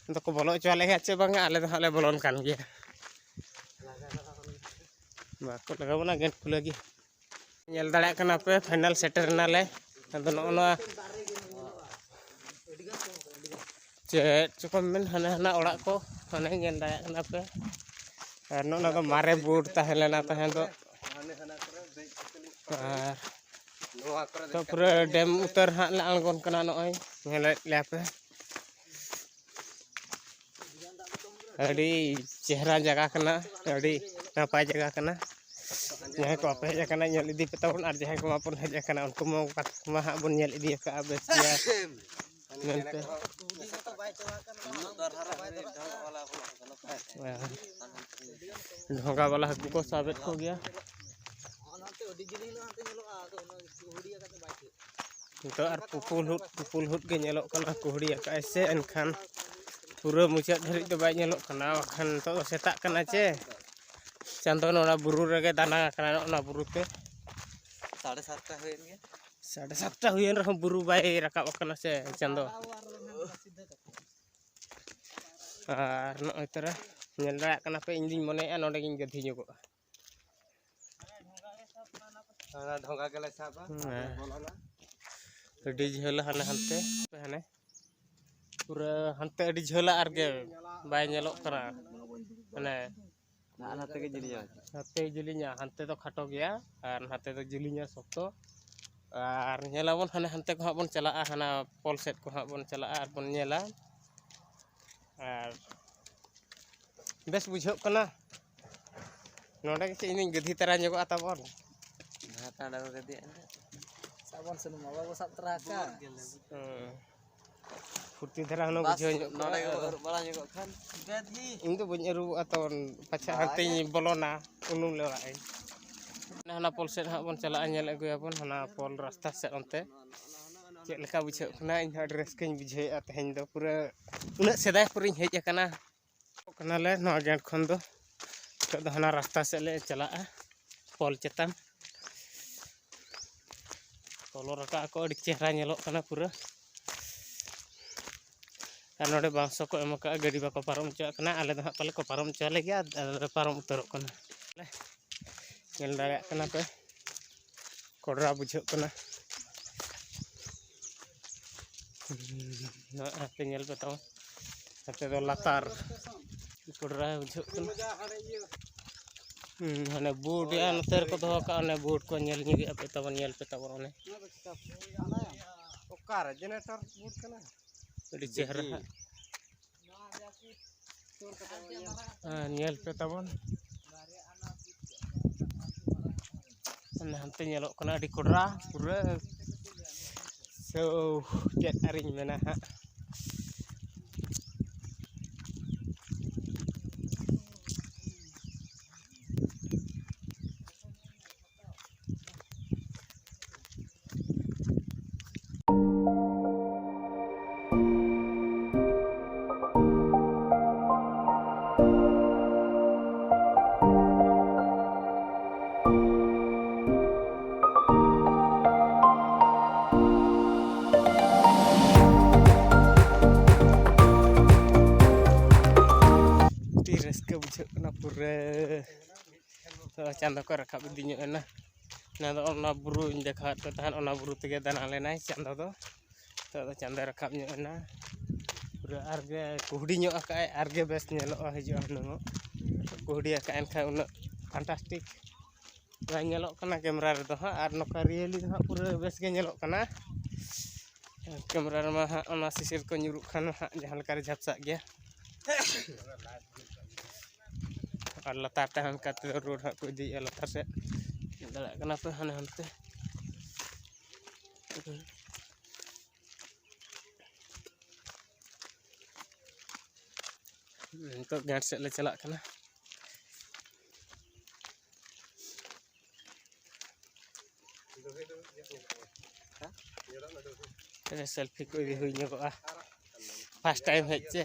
ᱟᱫᱚ ᱠᱚ ᱵᱚᱞᱚ ᱦᱚᱪᱚ ᱟᱞᱮ ᱜᱮᱭᱟ ᱪᱮ ᱵᱟᱝᱟ, ᱟᱞᱮ ᱫᱚ ᱦᱟᱸᱜ ᱞᱮ ᱵᱚᱞᱚᱱ ᱠᱟᱱ ᱜᱮᱭᱟ᱾ ᱵᱟᱠᱚ ᱞᱟᱜᱟᱣ ᱵᱚᱱᱟ ᱜᱮᱴ ᱠᱷᱩᱞᱟᱹᱣ ᱜᱮ᱾ ᱧᱮᱞ ᱫᱟᱲᱮᱭᱟᱜ ᱠᱟᱱᱟ ᱯᱮ ᱯᱷᱟᱭᱱᱟᱞ ᱥᱮᱴᱮᱨ ᱮᱱᱟᱞᱮ᱾ ᱟᱫᱚ ᱱᱚᱜᱼᱚ ᱱᱚᱣᱟ ᱪᱮᱫ ᱪᱚᱠᱚ ᱢᱮᱱ ᱦᱟᱱᱟ ᱦᱟᱱᱟ ᱚᱲᱟᱜ ᱠᱚ ᱦᱟᱱᱮ ᱧᱮᱞ ᱫᱟᱲᱮᱭᱟᱜ ᱠᱟᱱᱟ ᱯᱮ᱾ ᱟᱨ ᱱᱚᱜᱼᱚ ᱱᱚᱣᱟ ᱫᱚ ᱢᱟᱨᱮ ᱵᱳᱴ ᱛᱟᱦᱮᱸ ᱞᱮᱱᱟ ᱛᱟᱦᱮᱸ ᱫᱚ᱾ ᱟᱨ ᱛᱚ ᱯᱩᱨᱟᱹ ᱰᱮᱢ ᱩᱛᱟᱹᱨ ᱦᱟᱸᱜ ᱞᱮ ᱟᱬᱜᱚᱱ ᱠᱟᱱᱟ᱾ ᱱᱚᱜᱼᱚᱭ ᱧᱮᱞᱮᱫ ᱞᱮᱭᱟ ᱯᱮ᱾ ᱟᱹᱰᱤ ᱪᱮᱦᱨᱟ ᱡᱟᱭᱜᱟ ᱠᱟᱱᱟ, ᱟᱹᱰᱤ ᱱᱟᱯᱟᱭ ᱡᱟᱭᱜᱟ ᱠᱟᱱᱟ᱾ ᱡᱟᱦᱟᱸᱭ ᱠᱚ ᱵᱟᱯᱮ ᱦᱮᱡ ᱟᱠᱟᱱᱟ, ᱧᱮᱞ ᱤᱫᱤ ᱯᱮ ᱛᱟᱵᱚᱱ, ᱟᱨ ᱡᱟᱦᱟᱸᱭ ᱠᱚ ᱢᱟᱵᱚᱱ ᱦᱮᱡ ᱟᱠᱟᱱᱟ, ᱩᱱᱠᱩ ᱢᱟ, ᱢᱟ ᱦᱟᱸᱜ ᱵᱚᱱ ᱧᱮᱞ ᱤᱫᱤ ᱟᱠᱟᱫᱼᱟ ᱵᱮᱥ ᱜᱮᱭᱟ ᱢᱮᱱᱛᱮ᱾ ᱰᱷᱚᱸᱜᱟ ᱵᱟᱞᱟ ᱦᱟᱹᱠᱩ ᱠᱚ ᱥᱟᱵᱮᱫ ᱠᱚᱜᱮᱭᱟ᱾ ᱱᱤᱛᱚᱜ ᱟᱨ ᱯᱩᱯᱩᱞ ᱦᱩᱫ, ᱯᱩᱯᱩᱞ ᱦᱩᱫ ᱜᱮ ᱧᱮᱞᱚᱜ ᱠᱟᱱᱟ, ᱠᱩᱦᱲᱤ ᱟᱠᱟᱫᱼᱟᱭ ᱥᱮ, ᱮᱱᱠᱷᱟᱱ ᱯᱩᱨᱟᱹ ᱢᱩᱪᱟᱹᱫ ᱫᱷᱟᱹᱨᱤᱡ ᱫᱚ ᱵᱟᱭ ᱧᱮᱞᱚᱜ ᱠᱟᱱᱟ᱾ ᱵᱟᱠᱷᱟᱱ ᱱᱤᱛᱚᱜ ᱫᱚ ᱥᱮᱛᱟᱜ ᱠᱟᱱᱟ ᱪᱮ, ᱪᱟᱸᱫᱚ ᱱᱚᱣᱟ ᱵᱩᱨᱩ ᱨᱮᱜᱮ ᱫᱟᱱᱟᱝ ᱟᱠᱟᱱᱟ, ᱚᱱᱟ ᱵᱩᱨᱩ ᱛᱮ᱾ ᱥᱟᱲᱮ ᱥᱟᱛᱴᱟ ᱦᱩᱭᱮᱱ ᱜᱮ᱾ ᱥᱟᱲᱮ ᱥᱟᱛᱴᱟ ᱦᱩᱭᱮᱱ ᱨᱮᱦᱚᱸ ᱵᱩᱨᱩ ᱵᱟᱭ ᱨᱟᱠᱟᱵ ᱟᱠᱟᱱᱟ ᱥᱮ ᱪᱟᱸᱫᱚ᱾ ᱟᱨ ᱱᱚᱜᱼᱚᱭ ᱛᱚᱨᱟ ᱧᱮᱞ ᱫᱟᱲᱮᱭᱟᱜ ᱠᱟᱱᱟ ᱯᱮ, ᱤᱧ ᱫᱩᱧ ᱢᱚᱱᱮᱭᱮᱫᱼᱟ ᱱᱚᱸᱰᱮ ᱜᱤᱧ ᱜᱟᱹᱫᱷᱤ ᱧᱚᱜᱚᱜᱼᱟ᱾ ᱚᱱᱟ ᱰᱷᱚᱸᱜᱟ ᱜᱮᱞᱮ ᱥᱟᱵᱟ᱾ ᱦᱮᱸ᱾ ᱵᱚᱞᱚᱱᱟ᱾ ᱟᱹᱰᱤ ᱡᱷᱟᱹᱞᱟ ᱦᱟᱱᱮ ᱦᱟᱱᱛᱮ, ᱦᱟᱱᱮ ᱯᱩᱨᱟᱹ ᱦᱟᱱᱛᱮ ᱟᱹᱰᱤ ᱡᱷᱟᱹᱞᱟ ᱟᱨ ᱜᱮ ᱵᱟᱭ ᱧᱮᱞᱚᱜ ᱠᱟᱱᱟ᱾ ᱢᱟᱱᱮ ᱟᱨ ᱱᱟᱛᱮ ᱜᱮ ᱡᱤᱞᱤᱧᱟ᱾ ᱱᱟᱛᱮ ᱡᱤᱞᱤᱧᱟ, ᱦᱟᱱᱛᱮ ᱫᱚ ᱠᱷᱟᱴᱚ ᱜᱮᱭᱟ ᱟᱨ ᱱᱟᱛᱮ ᱫᱚ ᱡᱤᱞᱤᱧᱟ ᱥᱚᱠᱛᱚ᱾ ᱟᱨ ᱧᱮᱞᱟᱵᱚᱱ ᱦᱟᱱᱮ ᱦᱟᱱᱛᱮ ᱠᱚ ᱦᱟᱸᱜ ᱵᱚᱱ ᱪᱟᱞᱟᱜᱼᱟ, ᱦᱟᱱᱟ ᱯᱳᱞ ᱥᱮᱫ ᱠᱚ ᱦᱟᱸᱜ ᱵᱚᱱ ᱪᱟᱞᱟᱜᱼᱟ ᱟᱨ ᱵᱚᱱ ᱧᱮᱞᱟ᱾ ᱟᱨ ᱵᱮᱥ ᱵᱩᱡᱷᱟᱹᱜ ᱠᱟᱱᱟ᱾ ᱱᱚᱰᱮ ᱜᱮ ᱪᱮᱫ ᱤᱧ ᱜᱟᱹᱫᱷᱤ ᱛᱟᱨᱟ ᱧᱚᱜᱚᱜᱼᱟ ᱛᱟᱵᱚᱱ᱾ ᱦᱮᱸ, ᱛᱚ ᱚᱸᱰᱮ ᱠᱚ ᱜᱟᱹᱫᱷᱤᱭᱟᱜᱼᱟ᱾ ᱥᱟᱵᱚᱱ ᱥᱩᱱᱩᱢ ᱢᱟ ᱵᱟᱵᱚ ᱥᱟᱵ ᱛᱚᱨᱟ ᱟᱠᱟᱫ᱾ ᱦᱮᱸ᱾ ᱯᱷᱩᱨᱛᱤ ᱫᱷᱟᱨᱟ ᱦᱩᱱᱟᱹᱝ ᱵᱟᱥ, ᱵᱩᱡᱷᱟᱹᱣ ᱧᱚᱜ ᱱᱚᱰᱮ ᱠᱚᱜᱼᱟ᱾ ᱜᱮᱵᱚ ᱟᱹᱨᱩᱵ ᱵᱟᱲᱟ ᱧᱚᱜᱚᱜ ᱠᱷᱟᱱ᱾ ᱤᱧ ᱫᱚ ᱵᱟᱹᱧ ᱟᱹᱨᱩᱵᱚᱜᱼᱟ ᱛᱚ, ᱯᱟᱪᱷᱮ ᱵᱟᱭ᱾ ᱦᱟᱱᱛᱮᱧ ᱵᱚᱞᱚᱱᱟ, ᱩᱱᱩᱢ ᱞᱮᱣᱨᱟᱜ ᱟᱹᱧ᱾ ᱦᱟᱱᱟ ᱯᱳᱞ ᱥᱮᱫ ᱦᱟᱸᱜ ᱵᱚᱱ ᱪᱟᱞᱟᱜᱼᱟ, ᱧᱮᱞ ᱟᱹᱜᱩᱭᱟᱵᱚᱱ ᱦᱟᱱᱟ ᱯᱳᱞ ᱨᱟᱥᱛᱟ ᱥᱮᱫ ᱚᱱᱛᱮ᱾ ᱪᱮᱫ ᱞᱮᱠᱟ ᱵᱩᱡᱷᱟᱹᱜ ᱠᱟᱱᱟ? ᱤᱧ ᱦᱚᱸ ᱟᱹᱰᱤ ᱨᱟᱹᱥᱠᱟᱹᱧ ᱵᱩᱡᱷᱟᱹᱣᱮᱫᱼᱟ ᱛᱮᱦᱮᱧ ᱫᱚ, ᱯᱩᱨᱟᱹ ᱩᱱᱟᱹᱜ ᱥᱮᱫᱟᱭ ᱠᱷᱚᱱᱤᱧ ᱦᱮᱡ ᱟᱠᱟᱱᱟ᱾ ᱠᱟᱱᱟᱞᱮ ᱱᱚᱣᱟ ᱜᱮᱴ ᱠᱷᱚᱱ ᱫᱚ᱾ ᱱᱤᱛᱚᱜ ᱫᱚ ᱦᱟᱱᱟ ᱨᱟᱥᱛᱟ ᱥᱮᱫ ᱞᱮ ᱪᱟᱞᱟᱜᱼᱟ, ᱯᱳᱞ ᱪᱮᱛᱟᱱ᱾ ᱯᱳᱞ ᱨᱟᱠᱟᱵ ᱟᱠᱚ, ᱟᱹᱰᱤ ᱪᱮᱦᱨᱟ ᱧᱮᱞᱚᱜ ᱠᱟᱱᱟ ᱯᱩᱨᱟᱹ᱾ ᱟᱨ ᱱᱚᱰᱮ ᱵᱟᱸᱥ ᱦᱚᱸᱠᱚ ᱮᱢ ᱟᱠᱟᱫᱼᱟ, ᱜᱟᱹᱰᱤ ᱵᱟᱠᱚ ᱯᱟᱨᱚᱢ ᱦᱚᱪᱚᱣᱟᱜ ᱠᱟᱱᱟ᱾ ᱟᱞᱮ ᱫᱚ ᱦᱟᱸᱜ ᱯᱟᱞᱮ ᱠᱚ ᱯᱟᱨᱚᱢ ᱦᱚᱪᱚ ᱟᱞᱮ ᱜᱮᱭᱟ, ᱟᱞᱮ ᱞᱮ ᱯᱟᱨᱚᱢ ᱩᱛᱟᱹᱨᱚᱜ ᱠᱟᱱᱟ᱾ ᱧᱮᱞ ᱫᱟᱲᱮᱭᱟᱜ ᱠᱟᱱᱟ ᱯᱮ, ᱠᱚᱰᱨᱟ ᱵᱩᱡᱷᱟᱹᱜ ᱠᱟᱱᱟ᱾ ᱱᱚᱜᱼᱚᱭ ᱦᱟᱱᱛᱮ ᱧᱮᱞ ᱯᱮ ᱛᱟᱵᱚᱱ, ᱱᱚᱛᱮ ᱫᱚ ᱞᱟᱛᱟᱨ ᱠᱚᱰᱨᱟ ᱵᱩᱡᱷᱟᱹᱜ ᱠᱟᱱᱟ᱾ ᱦᱩᱸ, ᱦᱟᱱᱮ ᱵᱳᱴ ᱭᱟ ᱱᱚᱛᱮ ᱨᱮᱠᱚ ᱫᱚᱦᱚ ᱠᱟᱜᱼᱟ, ᱚᱱᱮ ᱵᱳᱴ ᱠᱚ ᱧᱮᱞ ᱧᱚᱜᱮᱜᱼᱟ ᱯᱮ ᱛᱟᱵᱚᱱ, ᱧᱮᱞ ᱯᱮ ᱛᱟᱵᱚᱱ ᱚᱱᱮ᱾ ᱚᱠᱟᱨᱮ ᱡᱮᱱᱟᱨᱮᱴᱚᱨ ᱵᱳᱴ ᱠᱟᱱᱟ? ᱟᱹᱰᱤ ᱪᱮᱦᱨᱟ ᱦᱟᱸᱜ᱾ ᱦᱮᱸ, ᱧᱮᱞ ᱯᱮ ᱛᱟᱵᱚᱱ᱾ ᱚᱱᱮ ᱦᱟᱱᱛᱮ ᱧᱮᱞᱚᱜ ᱠᱟᱱᱟ ᱟᱹᱰᱤ ᱠᱚᱰᱨᱟ ᱯᱩᱨᱟᱹ᱾ ᱥᱳ ᱪᱮᱫ ᱟᱨᱤᱧ ᱢᱮᱱᱟ ᱦᱟᱸᱜ᱾ ᱟᱹᱰᱤ ᱨᱟᱹᱥᱠᱟᱹ ᱵᱩᱡᱷᱟᱹᱜ ᱠᱟᱱᱟ ᱯᱩᱨᱟᱹ᱾ ᱛᱚ, ᱪᱟᱸᱫᱚ ᱠᱚ ᱨᱟᱠᱟᱵ ᱤᱫᱤ ᱧᱚᱜ ᱮᱱᱟ᱾ ᱚᱱᱟ ᱫᱚ ᱚᱱᱟ ᱵᱩᱨᱩᱧ ᱫᱮᱠᱷᱟᱣᱟᱫ ᱯᱮ ᱛᱟᱦᱮᱸᱫ, ᱚᱱᱟ ᱵᱩᱨᱩ ᱛᱮᱜᱮ ᱫᱟᱬᱟ ᱞᱮᱱᱟᱭ ᱪᱟᱸᱫᱚ ᱫᱚ᱾ ᱱᱤᱛᱚᱜ ᱫᱚ ᱪᱟᱸᱫᱚᱭ ᱨᱟᱠᱟᱵ ᱧᱚᱜ ᱮᱱᱟ᱾ ᱯᱩᱨᱟᱹ ᱟᱨᱜᱮ ᱠᱩᱦᱰᱤ ᱧᱚᱜ ᱟᱠᱟᱫᱼᱟᱭ, ᱟᱨᱜᱮ ᱵᱮᱥ ᱧᱮᱞᱚᱜᱼᱟ, ᱦᱤᱡᱩᱜᱼᱟ ᱦᱩᱱᱟᱹᱝ᱾ ᱠᱩᱦᱰᱤ ᱟᱠᱟᱫᱼᱟᱭ ᱮᱱᱠᱷᱟᱱ ᱩᱱᱟᱹᱜ fantastic ᱵᱟᱭ ᱧᱮᱞᱚᱜ ᱠᱟᱱᱟ ᱠᱮᱢᱨᱟ ᱨᱮᱫᱚ ᱦᱟᱸᱜ, ᱟᱨ ᱱᱚᱝᱠᱟ really ᱫᱚ ᱦᱟᱸᱜ ᱯᱩᱨᱟᱹ ᱵᱮᱥ ᱜᱮ ᱧᱮᱞᱚᱜ ᱠᱟᱱᱟ᱾ ᱠᱮᱢᱨᱟ ᱨᱮᱢᱟ ᱦᱟᱸᱜ ᱚᱱᱟ ᱥᱤᱥᱤᱨ ᱠᱚ ᱧᱩᱨᱩᱜ ᱠᱷᱟᱱ ᱦᱟᱸᱜ ᱡᱟᱦᱟᱸ ᱞᱮᱠᱟᱨᱮ ᱡᱷᱟᱯᱥᱟᱜ ᱜᱮᱭᱟ᱾ ᱟᱨ ᱞᱟᱛᱟᱨ ᱛᱮ ᱦᱟᱱᱠᱟ ᱛᱮ ᱨᱳᱰ ᱦᱟᱸᱜ ᱠᱚ ᱤᱫᱤᱭᱮᱫᱼᱟ ᱞᱟᱛᱟᱨ ᱥᱮᱫ᱾ ᱧᱮᱞ ᱫᱟᱲᱮᱭᱟᱜ ᱠᱟᱱᱟ ᱯᱮ ᱦᱟᱱᱮ ᱦᱟᱱᱛᱮ᱾ ᱱᱤᱛᱚᱜ ᱜᱮᱴ ᱥᱮᱫ ᱞᱮ ᱪᱟᱞᱟᱜ ᱠᱟᱱᱟ᱾ ᱨᱮ selfie ᱠᱚ ᱤᱫᱤ ᱦᱩᱭ ᱧᱚᱜᱚᱜᱼᱟ, first time ᱦᱮᱡ ᱪᱮ᱾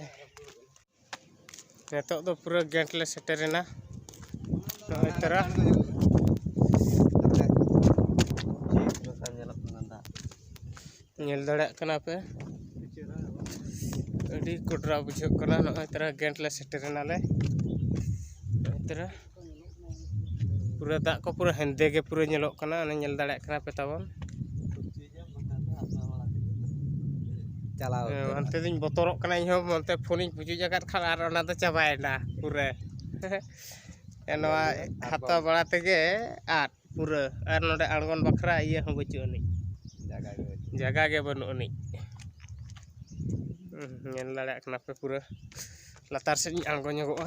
ᱱᱤᱛᱚᱜ ᱫᱚ ᱯᱩᱨᱟᱹ ᱜᱮᱴ ᱞᱮ ᱥᱮᱴᱮᱨᱮᱱᱟ᱾ ᱱᱚᱜᱼᱚᱭ ᱛᱚᱨᱟ᱾ ᱧᱮᱞ ᱫᱟᱲᱮᱭᱟᱜ ᱠᱟᱱᱟ ᱯᱮ, ᱟᱹᱰᱤ ᱠᱚᱰᱨᱟ ᱵᱩᱡᱷᱟᱹᱜ ᱠᱟᱱᱟ᱾ ᱱᱚᱜᱼᱚᱭ ᱛᱚᱨᱟ ᱜᱮᱴ ᱞᱮ ᱥᱮᱴᱮᱨᱮᱱᱟᱞᱮ᱾ ᱱᱚᱜᱼᱚᱭ ᱛᱚᱨᱟ ᱯᱩᱨᱟᱹ ᱫᱟᱜ ᱠᱚ ᱯᱩᱨᱟᱹ ᱦᱮᱸᱫᱮ ᱜᱮ ᱯᱩᱨᱟᱹ ᱧᱮᱞᱚᱜ ᱠᱟᱱᱟ, ᱚᱱᱮ ᱧᱮᱞ ᱫᱟᱲᱮᱭᱟᱜ ᱠᱟᱱᱟ ᱯᱮ ᱛᱟᱵᱚᱱ᱾ ᱪᱟᱞᱟᱣ ᱦᱮᱸ, ᱩᱛᱟᱹᱨ᱾ ᱚᱱᱛᱮ ᱫᱚᱧ ᱵᱚᱛᱚᱨᱚᱜ ᱠᱟᱱᱟ ᱤᱧᱦᱚᱸ, ᱚᱱᱛᱮ ᱯᱷᱳᱱᱤᱧ ᱯᱩᱪᱩᱡ ᱟᱠᱟᱫ ᱠᱷᱟᱱ ᱟᱨ ᱚᱱᱟ ᱫᱚ ᱪᱟᱵᱟᱭᱮᱱᱟ ᱯᱩᱨᱟᱹ᱾ ᱱᱚᱣᱟ ᱦᱟᱛᱟᱣ ᱵᱟᱲᱟ ᱛᱮᱜᱮ ᱟᱫ ᱯᱩᱨᱟᱹ, ᱟᱨ ᱱᱚᱰᱮ ᱟᱬᱜᱚᱱ ᱵᱟᱠᱷᱨᱟ ᱤᱭᱟᱹ ᱦᱚᱸ ᱵᱟᱹᱪᱩᱜ ᱟᱹᱱᱤᱡ, ᱡᱟᱭᱜᱟ ᱜᱮ ᱵᱟᱹᱪᱩᱜ᱾ ᱡᱟᱭᱜᱟ ᱜᱮ ᱵᱟᱹᱱᱩᱜ ᱟᱹᱱᱤᱡ᱾ ᱦᱩᱸ, ᱧᱮᱞ ᱫᱟᱲᱮᱭᱟᱜ ᱠᱟᱱᱟ ᱯᱮ ᱯᱩᱨᱟᱹ ᱞᱟᱛᱟᱨ ᱥᱮᱫ ᱤᱧ ᱟᱬᱜᱚ ᱧᱚᱜᱚᱜᱼᱟ᱾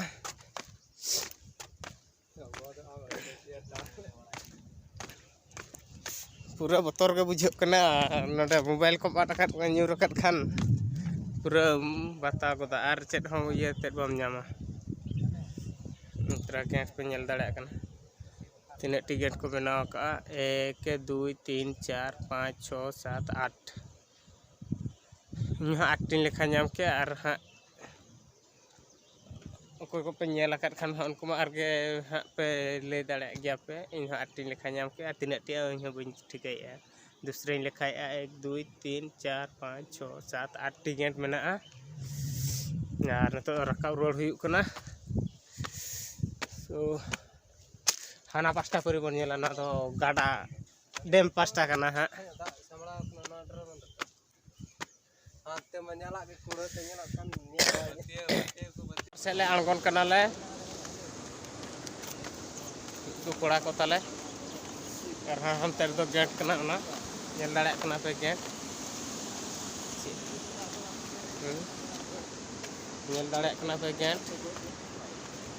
ᱯᱩᱨᱟᱹ ᱵᱚᱛᱚᱨ ᱜᱮ ᱵᱩᱡᱷᱟᱹᱜ ᱠᱟᱱᱟ᱾ ᱱᱚᱰᱮ ᱢᱳᱵᱟᱭᱤᱞ ᱠᱚᱢ ᱟᱫ ᱟᱠᱟᱫ, ᱧᱩᱨ ᱟᱠᱟᱫ ᱠᱷᱟᱱ ᱯᱩᱨᱟᱹᱢ ᱵᱟᱛᱟ ᱜᱚᱫᱟ, ᱟᱨ ᱪᱮᱫ ᱦᱚᱸ ᱤᱭᱟᱹ ᱛᱮᱫ ᱵᱟᱢ ᱧᱟᱢᱟ᱾ ᱱᱚᱛᱮᱨᱮ ᱜᱮᱴ ᱯᱮ ᱧᱮᱞ ᱫᱟᱲᱮᱭᱟᱜ ᱠᱟᱱᱟ, ᱛᱤᱱᱟᱹᱜ ᱴᱤ ᱜᱮᱴ ᱠᱚ ᱵᱮᱱᱟᱣ ᱟᱠᱟᱫᱼᱟ, ᱮᱠ, ᱫᱩᱭ, ᱛᱤᱱ, ᱪᱟᱨ, ᱯᱟᱸᱪ, ᱪᱷᱚ, ᱥᱟᱛ, ᱟᱴ᱾ ᱤᱧ ᱦᱚᱸ ᱟᱴ ᱴᱤᱧ ᱞᱮᱠᱷᱟ ᱧᱟᱢ ᱠᱮᱜᱼᱟ, ᱟᱨ ᱦᱟᱸᱜ ᱚᱠᱚᱭ ᱠᱚᱯᱮ ᱧᱮᱞ ᱟᱠᱟᱫ ᱠᱷᱟᱱ ᱦᱟᱸᱜ, ᱩᱱᱠᱩ ᱢᱟ ᱟᱨᱜᱮ ᱦᱟᱸᱜ ᱯᱮ ᱞᱟᱹᱭ ᱫᱟᱲᱮᱭᱟᱜ ᱜᱮᱭᱟ ᱯᱮ᱾ ᱤᱧ ᱦᱚᱸ ᱟᱴ ᱴᱤᱧ ᱞᱮᱠᱷᱟ ᱧᱟᱢ ᱠᱮᱜᱼᱟ, ᱛᱤᱱᱟᱹᱜ ᱴᱤ ᱤᱧ ᱦᱚᱸ ᱵᱟᱹᱧ ᱴᱷᱤᱠᱟᱹᱭᱮᱫᱼᱟ᱾ ᱫᱩᱥᱨᱟᱧ ᱞᱮᱠᱷᱟᱭᱮᱫᱼᱟ, ᱮᱠ, ᱫᱩᱭ, ᱛᱤᱱ, ᱪᱟᱨ, ᱯᱟᱸᱪ, ᱪᱷᱚ, ᱥᱟᱛ, ᱟᱴ ᱴᱤ ᱜᱮᱴ ᱢᱮᱱᱟᱜᱼᱟ᱾ ᱟᱨ ᱱᱤᱛᱚᱜ ᱨᱟᱠᱟᱵ ᱨᱩᱣᱟᱹᱲ ᱦᱩᱭᱩᱜ ᱠᱟᱱᱟ᱾ ᱛᱚ ᱦᱟᱱᱟ ᱯᱟᱥᱴᱟ ᱯᱟᱹᱨᱤ ᱵᱚᱱ ᱧᱮᱞᱟ, ᱚᱱᱟ ᱫᱚ ᱜᱟᱰᱟ ᱰᱮᱢ ᱯᱟᱥᱴᱟ ᱠᱟᱱᱟ ᱦᱟᱸᱜ᱾ ᱦᱟᱱᱛᱮ ᱢᱟ ᱧᱟᱞᱟᱜ ᱜᱮ ᱠᱩᱲᱟᱹ ᱛᱮ ᱧᱮᱞᱚᱜ ᱠᱟᱱ ᱧᱮᱞ ᱵᱟᱭ ᱧᱮᱞ᱾ ᱥᱮᱫ ᱞᱮ ᱟᱬᱜᱚᱱ ᱠᱟᱱᱟᱞᱮ, ᱩᱱᱠᱩ ᱠᱚᱲᱟ ᱠᱚ ᱛᱟᱞᱮ᱾ ᱟᱨ ᱦᱟᱱᱛᱮ ᱨᱮᱫᱚ ᱜᱮᱴ ᱠᱟᱱᱟ, ᱚᱱᱟ ᱧᱮᱞ ᱫᱟᱲᱮᱭᱟᱜ ᱠᱟᱱᱟ ᱯᱮ ᱜᱮᱴ᱾ ᱦᱩᱸ᱾ ᱧᱮᱞ ᱫᱟᱲᱮᱭᱟᱜ ᱠᱟᱱᱟ ᱯᱮ ᱜᱮᱴ,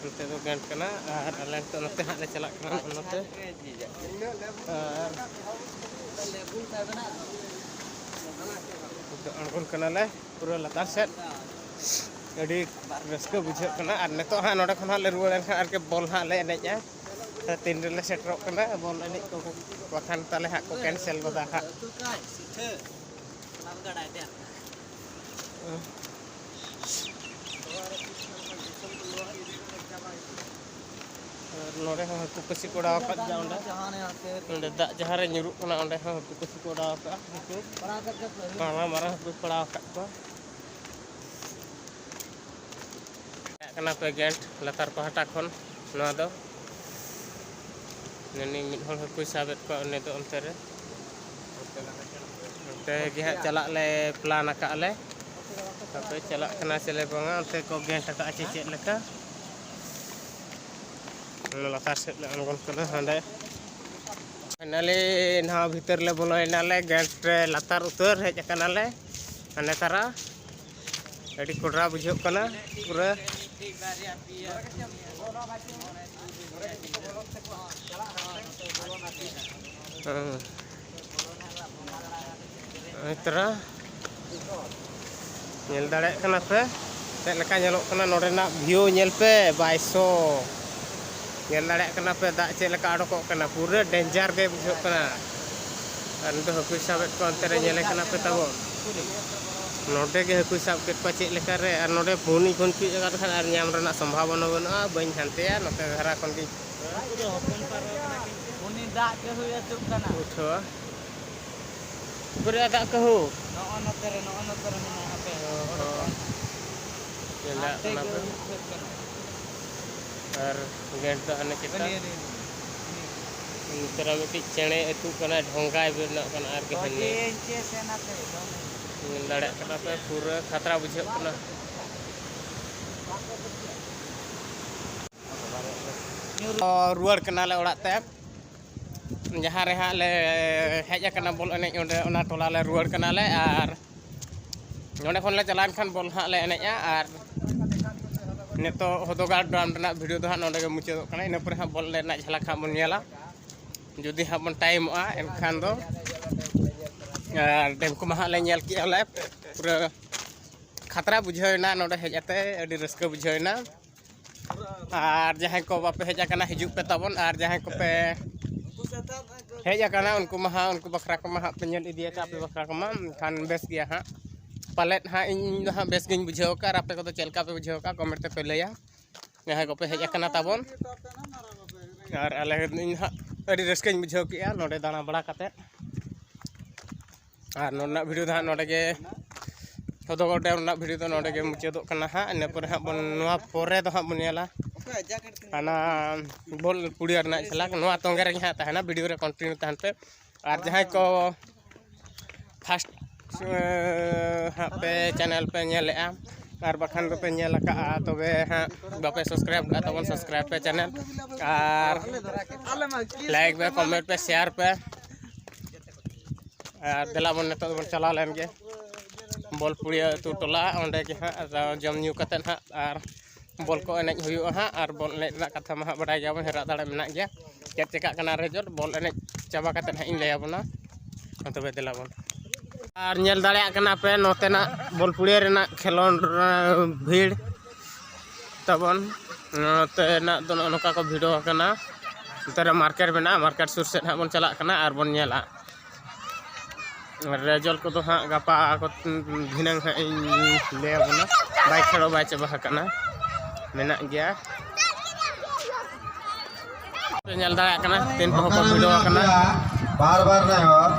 ᱱᱚᱛᱮ ᱫᱚ ᱜᱮᱴ ᱠᱟᱱᱟ᱾ ᱟᱨ ᱟᱞᱮ ᱱᱤᱛᱚᱜ ᱱᱚᱛᱮ ᱦᱟᱸᱜ ᱞᱮ ᱪᱟᱞᱟᱜ ᱠᱟᱱᱟ, ᱱᱚᱛᱮ᱾ ᱟᱨ ᱱᱤᱛᱚᱜ ᱟᱬᱜᱚᱱ ᱠᱟᱱᱟᱞᱮ ᱯᱩᱨᱟᱹ ᱞᱟᱛᱟᱨ ᱥᱮᱫ᱾ ᱟᱹᱰᱤ ᱨᱟᱹᱥᱠᱟᱹ ᱵᱩᱡᱷᱟᱹᱜ ᱠᱟᱱᱟ᱾ ᱟᱨ ᱱᱤᱛᱚᱜ ᱦᱟᱸᱜ ᱱᱚᱰᱮ ᱠᱷᱚᱱ ᱦᱟᱸᱜ ᱞᱮ ᱨᱩᱣᱟᱹᱲ ᱮᱱ ᱠᱷᱟᱱ ᱟᱨᱠᱤ ᱵᱚᱞ ᱦᱟᱸᱜ ᱞᱮ ᱮᱱᱮᱡᱼᱟ᱾ ᱛᱤᱱ ᱨᱮᱞᱮ ᱥᱮᱴᱮᱨᱚᱜ ᱠᱟᱱᱟ ᱵᱚᱞ ᱮᱱᱮᱡ ᱠᱚ, ᱵᱟᱠᱷᱟᱱ ᱛᱟᱞᱮ ᱦᱟᱸᱜ ᱠᱚ ᱠᱮᱱᱥᱮᱞ ᱜᱚᱫᱟ ᱦᱟᱸᱜ᱾ ᱱᱚᱰᱮ ᱦᱚᱸ ᱦᱟᱹᱠᱩ ᱯᱟᱹᱥᱤ ᱠᱚ ᱚᱰᱟᱣ ᱟᱠᱟᱫ ᱜᱮᱭᱟ᱾ ᱚᱸᱰᱮ, ᱚᱸᱰᱮ ᱫᱟᱜ ᱡᱟᱦᱟᱸ ᱨᱮ ᱧᱩᱨᱩᱜ ᱠᱟᱱᱟ, ᱚᱸᱰᱮ ᱦᱚᱸ ᱦᱟᱹᱠᱩ ᱯᱟᱹᱥᱤ ᱠᱚ ᱚᱰᱟᱣ ᱟᱠᱟᱫᱼᱟ᱾ ᱦᱟᱹᱠᱩ ᱢᱟᱨᱟᱝ ᱢᱟᱨᱟᱝ ᱦᱟᱹᱠᱩ ᱠᱚ ᱚᱰᱟᱣ ᱟᱠᱟᱫ ᱠᱚᱣᱟ᱾ ᱪᱟᱞᱟᱜ ᱠᱟᱱᱟ ᱯᱮ ᱜᱮᱴ ᱞᱟᱛᱟᱨ ᱯᱟᱦᱴᱟ ᱠᱷᱚᱱ᱾ ᱱᱚᱣᱟ ᱫᱚ ᱩᱱᱤ ᱢᱤᱫ ᱦᱚᱲ ᱦᱟᱹᱠᱩᱭ ᱥᱟᱵᱮᱫ ᱠᱚᱣᱟ, ᱩᱱᱤ ᱫᱚ ᱚᱱᱛᱮ ᱨᱮ᱾ ᱚᱱᱛᱮ ᱜᱮ ᱦᱟᱸᱜ ᱪᱟᱞᱟᱜ ᱞᱮ ᱯᱞᱟᱱ ᱟᱠᱟᱫ ᱞᱮ᱾ ᱟᱯᱮ ᱪᱟᱞᱟᱜ ᱠᱟᱱᱟ ᱪᱮᱞᱮ ᱵᱟᱝᱟ, ᱚᱱᱛᱮ ᱠᱚ ᱜᱮᱴ ᱟᱠᱟᱫᱼᱟ ᱪᱮ ᱪᱮᱫ ᱞᱮᱠᱟ? ᱚᱱᱟ ᱞᱟᱛᱟᱨ ᱥᱮᱫ ᱞᱮ ᱟᱬᱜᱚᱱ ᱠᱟᱱᱟ ᱦᱟᱸᱰᱮ᱾ ᱯᱷᱟᱭᱱᱟᱞᱤ ᱱᱚᱣᱟ ᱵᱷᱤᱛᱟᱹᱨ ᱞᱮ ᱵᱚᱞᱚᱭᱮᱱᱟᱞᱮ, ᱜᱮᱴ ᱨᱮ ᱞᱟᱛᱟᱨ ᱩᱛᱟᱹᱨ ᱦᱮᱡ ᱟᱠᱟᱱᱟᱞᱮ᱾ ᱦᱟᱱᱮ ᱛᱟᱨᱟ ᱟᱹᱰᱤ ᱠᱚᱰᱨᱟ ᱵᱩᱡᱷᱟᱹᱜ ᱠᱟᱱᱟ ᱯᱩᱨᱟᱹ᱾ ᱦᱮᱸ᱾ ᱱᱚᱜᱼᱚᱭ ᱛᱚᱨᱟ ᱧᱮᱞ ᱫᱟᱲᱮᱭᱟᱜ ᱠᱟᱱᱟ ᱯᱮ ᱪᱮᱫ ᱞᱮᱠᱟ ᱧᱮᱞᱚᱜ ᱠᱟᱱᱟ ᱱᱚᱰᱮᱱᱟᱜ ᱵᱷᱤᱭᱩ, ᱧᱮᱞ ᱯᱮ ᱵᱟᱭᱥᱚ᱾ ᱧᱮᱞ ᱫᱟᱲᱮᱭᱟᱜ ᱠᱟᱱᱟ ᱯᱮ ᱫᱟᱜ ᱪᱮᱫ ᱞᱮᱠᱟ ᱚᱰᱚᱠᱚᱜ ᱠᱟᱱᱟ, ᱯᱩᱨᱟᱹ ᱰᱮᱧᱡᱟᱨ ᱜᱮ ᱵᱩᱡᱷᱟᱹᱜ ᱠᱟᱱᱟ᱾ ᱟᱨ ᱱᱤᱛᱚᱜ ᱦᱟᱹᱠᱩᱭ ᱥᱟᱵᱮᱫ ᱠᱚᱣᱟ ᱚᱱᱛᱮ ᱨᱮ ᱧᱮᱞᱮ ᱠᱟᱱᱟ ᱯᱮ ᱛᱟᱵᱚᱱ, ᱱᱚᱰᱮ ᱜᱮ ᱦᱟᱹᱠᱩᱭ ᱥᱟᱵ ᱠᱮᱫ ᱠᱚᱣᱟ ᱪᱮᱫ ᱞᱮᱠᱟ ᱨᱮ᱾ ᱟᱨ ᱱᱚᱰᱮ ᱯᱷᱳᱱᱤᱧ ᱯᱷᱳᱱ ᱦᱚᱪᱚᱭᱮᱫ ᱠᱟᱱ ᱠᱷᱟᱱ ᱟᱨ ᱧᱟᱢ ᱨᱮᱱᱟᱜ ᱥᱚᱢᱵᱷᱟᱵᱚᱱᱟ ᱵᱟᱹᱱᱩᱜᱼᱟ, ᱵᱟᱹᱧ ᱦᱟᱱᱛᱮᱭᱟ, ᱱᱚᱛᱮ ᱫᱷᱟᱨᱟ ᱠᱷᱚᱱ ᱜᱮ ᱩᱱᱤ ᱫᱟᱜ ᱜᱮ ᱦᱩᱭ ᱟᱹᱪᱩᱨ ᱠᱟᱱᱟ᱾ ᱩᱴᱷᱟᱹᱣᱟ᱾ ᱯᱩᱨᱟᱹ ᱫᱟᱜ ᱠᱟᱹᱦᱩ᱾ ᱱᱚᱜᱼᱚ ᱱᱚᱛᱮ ᱨᱮ, ᱱᱚᱜᱼᱚ ᱱᱚᱛᱮ ᱨᱮ ᱢᱮᱱᱟᱜᱼᱟ, ᱦᱟᱯᱮ, ᱚ, ᱚᱰᱚᱠ ᱦᱚᱸ᱾ ᱠᱟᱱᱟ᱾ ᱧᱮᱞ ᱫᱟᱲᱮᱭᱟᱜ ᱦᱟᱱᱛᱮ ᱠᱟᱱᱟ ᱜᱮ ᱯᱮ᱾ ᱩᱴᱷᱟᱹᱜ ᱠᱟᱱᱟ᱾ ᱟᱨ ᱜᱮᱴ ᱫᱚ ᱦᱟᱱᱮ ᱪᱮᱛᱟᱱ᱾ ᱱᱤᱭᱟᱹ, ᱱᱤᱭᱟᱹ, ᱱᱤᱭᱟᱹ᱾ ᱱᱚᱛᱮ ᱨᱮ ᱢᱤᱫᱴᱤᱡ ᱪᱮᱬᱮ ᱟᱹᱛᱩᱜ ᱠᱟᱱᱟᱭ, ᱰᱷᱚᱸᱜᱟᱭ ᱵᱮᱱᱟᱜ ᱠᱟᱱᱟ ᱟᱨ ᱜᱮ ᱦᱟᱹᱱᱤ᱾ ᱫᱚᱡᱮ ᱪᱮ ᱥᱮ ᱱᱟᱛᱮ, ᱫᱚᱢᱮ᱾ ᱧᱮᱞ ᱫᱟᱲᱮᱭᱟᱜ ᱠᱟᱱᱟ ᱯᱮ, ᱯᱩᱨᱟᱹ ᱠᱷᱟᱛᱨᱟ ᱵᱩᱡᱷᱟᱹᱜ ᱠᱟᱱᱟ᱾ ᱨᱩᱣᱟᱹᱲ ᱠᱟᱱᱟᱞᱮ ᱚᱲᱟᱜ ᱛᱮ᱾ ᱡᱟᱦᱟᱸ ᱨᱮ ᱦᱟᱸᱜ ᱞᱮ ᱦᱮᱡ ᱟᱠᱟᱱᱟ ᱵᱚᱞ ᱮᱱᱮᱡ, ᱚᱸᱰᱮ ᱚᱱᱟ ᱴᱚᱞᱟ ᱞᱮ ᱨᱩᱣᱟᱹᱲ ᱠᱟᱱᱟᱞᱮ᱾ ᱟᱨ ᱱᱚᱸᱰᱮ ᱠᱷᱚᱱ ᱞᱮ ᱪᱟᱞᱟᱣᱮᱱ ᱠᱷᱟᱱ ᱵᱚᱞ ᱦᱟᱸᱜ ᱞᱮ ᱮᱱᱮᱡᱼᱟ᱾ ᱟᱨ ᱱᱤᱛᱚᱜ ᱦᱚᱫᱚᱜᱟᱲ ᱰᱟᱢ ᱨᱮᱱᱟᱜ ᱵᱷᱤᱰᱤᱭᱳ ᱫᱚ ᱦᱟᱸᱜ ᱱᱚᱸᱰᱮ ᱜᱮ ᱢᱩᱪᱟᱹᱫᱚᱜ ᱠᱟᱱᱟ᱾ ᱤᱱᱟᱹ ᱯᱚᱨᱮ ᱦᱟᱸᱜ ᱵᱚᱞ ᱮᱱᱮᱡ ᱨᱮᱱᱟᱜ ᱡᱷᱟᱞᱟᱠ ᱦᱟᱸᱜ ᱵᱚᱱ ᱧᱮᱞᱟ, ᱡᱩᱫᱤ ᱦᱟᱸᱜ ᱵᱚᱱ ᱴᱟᱭᱤᱢᱚᱜᱼᱟ ᱮᱱᱠᱷᱟᱱ ᱫᱚ᱾ ᱟᱨ ᱰᱮᱢ ᱠᱚᱢᱟ ᱦᱟᱸᱜ ᱞᱮ ᱧᱮᱞ ᱠᱮᱜᱼᱟ ᱞᱮ, ᱯᱩᱨᱟᱹ ᱠᱷᱟᱛᱨᱟ ᱵᱩᱡᱷᱟᱹᱣ ᱮᱱᱟ ᱱᱚᱸᱰᱮ ᱦᱮᱡ ᱠᱟᱛᱮ, ᱟᱹᱰᱤ ᱨᱟᱹᱥᱠᱟᱹ ᱵᱩᱡᱷᱟᱹᱣ ᱮᱱᱟ᱾ ᱟᱨ ᱡᱟᱦᱟᱸᱭ ᱠᱚ ᱵᱟᱯᱮ ᱦᱮᱡ ᱟᱠᱟᱱᱟ, ᱦᱤᱡᱩᱜ ᱯᱮ ᱛᱟᱵᱚᱱ᱾ ᱟᱨ ᱡᱟᱦᱟᱸᱭ ᱠᱚᱯᱮ ᱦᱮᱡ ᱟᱠᱟᱱᱟ, ᱩᱱᱠᱩ ᱢᱟ ᱦᱟᱸᱜ, ᱩᱱᱠᱩ ᱵᱟᱠᱷᱨᱟ ᱠᱚᱢᱟ ᱦᱟᱸᱜ ᱯᱮ ᱧᱮᱞ ᱤᱫᱤᱭᱟᱠᱟᱫ, ᱟᱯᱮ ᱵᱟᱠᱷᱨᱟ ᱠᱚᱢᱟ᱾ ᱮᱱᱠᱷᱟᱱ ᱵᱮᱥ ᱜᱮᱭᱟ ᱦᱟᱸᱜ ᱯᱟᱞᱮᱫ ᱦᱟᱸᱜ᱾ ᱤᱧ, ᱤᱧ ᱫᱚ ᱦᱟᱸᱜ ᱵᱮᱥ ᱜᱤᱧ ᱵᱩᱡᱷᱟᱹᱣ ᱟᱠᱟᱫ᱾ ᱟᱨ ᱟᱯᱮ ᱠᱚᱫᱚ ᱪᱮᱫ ᱞᱮᱠᱟ ᱯᱮ ᱵᱩᱡᱷᱟᱹᱣ ᱟᱠᱟᱫ, ᱠᱚᱢᱮᱱᱴ ᱛᱮᱯᱮ ᱞᱟᱹᱭᱟ᱾ ᱡᱟᱦᱟᱸᱭ ᱠᱚᱯᱮ ᱦᱮᱡ ᱟᱠᱟᱱᱟ ᱛᱟᱵᱚᱱ, ᱟᱨ ᱟᱞᱮ, ᱤᱧ ᱦᱟᱸᱜ ᱟᱹᱰᱤ ᱨᱟᱹᱥᱠᱟᱹᱧ ᱵᱩᱡᱷᱟᱹᱣ ᱠᱮᱜᱼᱟ ᱱᱚᱰᱮ ᱫᱟᱬᱟ ᱵᱟᱲᱟ ᱠᱟᱛᱮᱫ᱾ ᱟᱨ ᱱᱚᱰᱮᱱᱟᱜ ᱵᱷᱤᱰᱤᱭᱳ ᱫᱚ ᱦᱟᱸᱜ ᱱᱚᱰᱮ ᱜᱮ, ᱦᱚᱫᱚᱜᱚᱲ ᱰᱮᱢ ᱨᱮᱱᱟᱜ ᱵᱷᱤᱰᱤᱭᱳ ᱫᱚ ᱱᱚᱰᱮ ᱜᱮ ᱢᱩᱪᱟᱹᱫᱚᱜ ᱠᱟᱱᱟ ᱦᱟᱸᱜ᱾ ᱤᱱᱟᱹ ᱯᱚᱨᱮ ᱦᱟᱸᱜ ᱵᱚᱱ, ᱱᱚᱣᱟ ᱯᱚᱨᱮ ᱫᱚ ᱦᱟᱸᱜ ᱵᱚᱱ ᱧᱮᱞᱟ ᱦᱟᱱᱟ ᱵᱚᱞ ᱯᱩᱲᱤᱭᱟᱹ ᱨᱮᱱᱟᱜ ᱠᱷᱮᱞᱟ᱾ ᱱᱚᱣᱟ ᱛᱚᱸᱜᱮ ᱨᱮᱜᱮ ᱦᱟᱸᱜ ᱛᱟᱦᱮᱱᱟ, ᱵᱷᱤᱰᱤᱭᱳ ᱨᱮ ᱠᱚᱱᱴᱤᱱᱤᱭᱩ ᱛᱟᱦᱮᱱ ᱯᱮ᱾ ᱟᱨ ᱡᱟᱦᱟᱸᱭ ᱠᱚ ᱯᱷᱟᱥᱴ ᱦᱟᱸᱜ ᱯᱮ ᱪᱮᱱᱮᱞ ᱯᱮ ᱧᱮᱞᱮᱜᱼᱟ, ᱟᱨ ᱵᱟᱠᱷᱟᱱ ᱫᱚᱯᱮ ᱧᱮᱞ ᱟᱠᱟᱫᱼᱟ, ᱛᱚᱵᱮ ᱦᱟᱸᱜ ᱵᱟᱯᱮ ᱥᱟᱵᱥᱠᱨᱟᱭᱤᱵ ᱟᱠᱟᱫ ᱛᱟᱵᱚᱱ, ᱥᱟᱵᱥᱠᱨᱟᱭᱤᱵ ᱯᱮ ᱪᱮᱱᱮᱞ᱾ ᱟᱨ ᱞᱟᱭᱤᱠ ᱯᱮ, ᱠᱚᱢᱮᱱᱴ ᱯᱮ, ᱥᱮᱭᱟᱨ ᱯᱮ᱾ ᱟᱨ ᱫᱮᱞᱟ ᱵᱚᱱ ᱱᱤᱛᱚᱜ ᱫᱚᱵᱚᱱ ᱪᱟᱞᱟᱣ ᱞᱮᱱ ᱜᱮ ᱵᱚᱞ ᱯᱩᱲᱤᱭᱟᱹ ᱟᱹᱛᱩ ᱴᱚᱞᱟ, ᱚᱸᱰᱮ ᱜᱮ ᱦᱟᱸᱜ ᱟᱫᱚ ᱡᱚᱢ ᱧᱩ ᱠᱟᱛᱮᱫ ᱦᱟᱸᱜ ᱟᱨ ᱵᱚᱞ ᱠᱚ ᱮᱱᱮᱡ ᱦᱩᱭᱩᱜᱼᱟ ᱦᱟᱸᱜ᱾ ᱟᱨ ᱵᱚᱞ ᱮᱱᱮᱡ ᱨᱮᱱᱟᱜ ᱠᱟᱛᱷᱟ ᱢᱟ ᱦᱟᱸᱜ ᱵᱟᱰᱟᱭ ᱜᱮᱭᱟᱵᱚᱱ, ᱦᱮᱨᱟᱜ ᱫᱟᱲᱮ ᱢᱮᱱᱟᱜ ᱜᱮᱭᱟ᱾ ᱪᱮᱫ ᱪᱮᱠᱟᱜ ᱠᱟᱱᱟ ᱨᱮᱡᱟᱞᱴ ᱵᱚᱞ ᱮᱱᱮᱡ ᱪᱟᱵᱟ ᱠᱟᱛᱮᱫ ᱦᱟᱸᱜ ᱤᱧ ᱞᱟᱹᱭ ᱟᱵᱚᱱᱟ᱾ ᱢᱟ ᱛᱚᱵᱮ ᱫᱮᱞᱟ ᱵᱚᱱ᱾ ᱟᱨ ᱧᱮᱞ ᱫᱟᱲᱮᱭᱟᱜ ᱠᱟᱱᱟ ᱯᱮ ᱱᱚᱛᱮᱱᱟᱜ ᱵᱚᱞ ᱯᱩᱲᱤᱭᱟᱹ ᱨᱮᱱᱟᱜ ᱠᱷᱮᱞᱳᱸᱰ ᱨᱮ ᱵᱷᱤᱲ ᱛᱟᱵᱚᱱ᱾ ᱱᱚᱛᱮᱱᱟᱜ ᱫᱚ ᱱᱚᱜᱼᱚ ᱱᱚᱝᱠᱟ ᱠᱚ ᱵᱷᱤᱲᱚ ᱟᱠᱟᱱᱟ᱾ ᱱᱚᱛᱮ ᱨᱮ ᱢᱟᱨᱠᱮᱴ ᱢᱮᱱᱟᱜᱼᱟ, ᱢᱟᱨᱠᱮᱴ ᱥᱩᱨ ᱥᱮᱫ ᱦᱟᱸᱜ ᱵᱚᱱ ᱪᱟᱞᱟᱜ ᱠᱟᱱᱟ ᱟᱨ ᱵᱚᱱ ᱧᱮᱞᱟ᱾ ᱨᱮᱡᱟᱞᱴ ᱠᱚᱫᱚ ᱦᱟᱸᱜ ᱜᱟᱯᱟ ᱠᱚ, ᱫᱷᱤᱱᱟᱹᱝ ᱦᱟᱸᱜ ᱤᱧ ᱞᱟᱹᱭ ᱟᱵᱚᱱᱟ, ᱵᱟᱭ ᱠᱷᱮᱲᱚ ᱵᱟᱭ ᱪᱟᱵᱟ ᱟᱠᱟᱱᱟ, ᱢᱮᱱᱟᱜ ᱜᱮᱭᱟ᱾ ᱯᱮ ᱧᱮᱞ ᱫᱟᱲᱮᱭᱟᱜ ᱠᱟᱱᱟ ᱛᱤᱱ ᱠᱚᱦᱚᱸ ᱠᱚ ᱵᱷᱤᱲᱚ ᱟᱠᱟᱱᱟ᱾ ᱵᱟᱨ ᱵᱟᱨ ᱱᱮᱦᱚᱨ,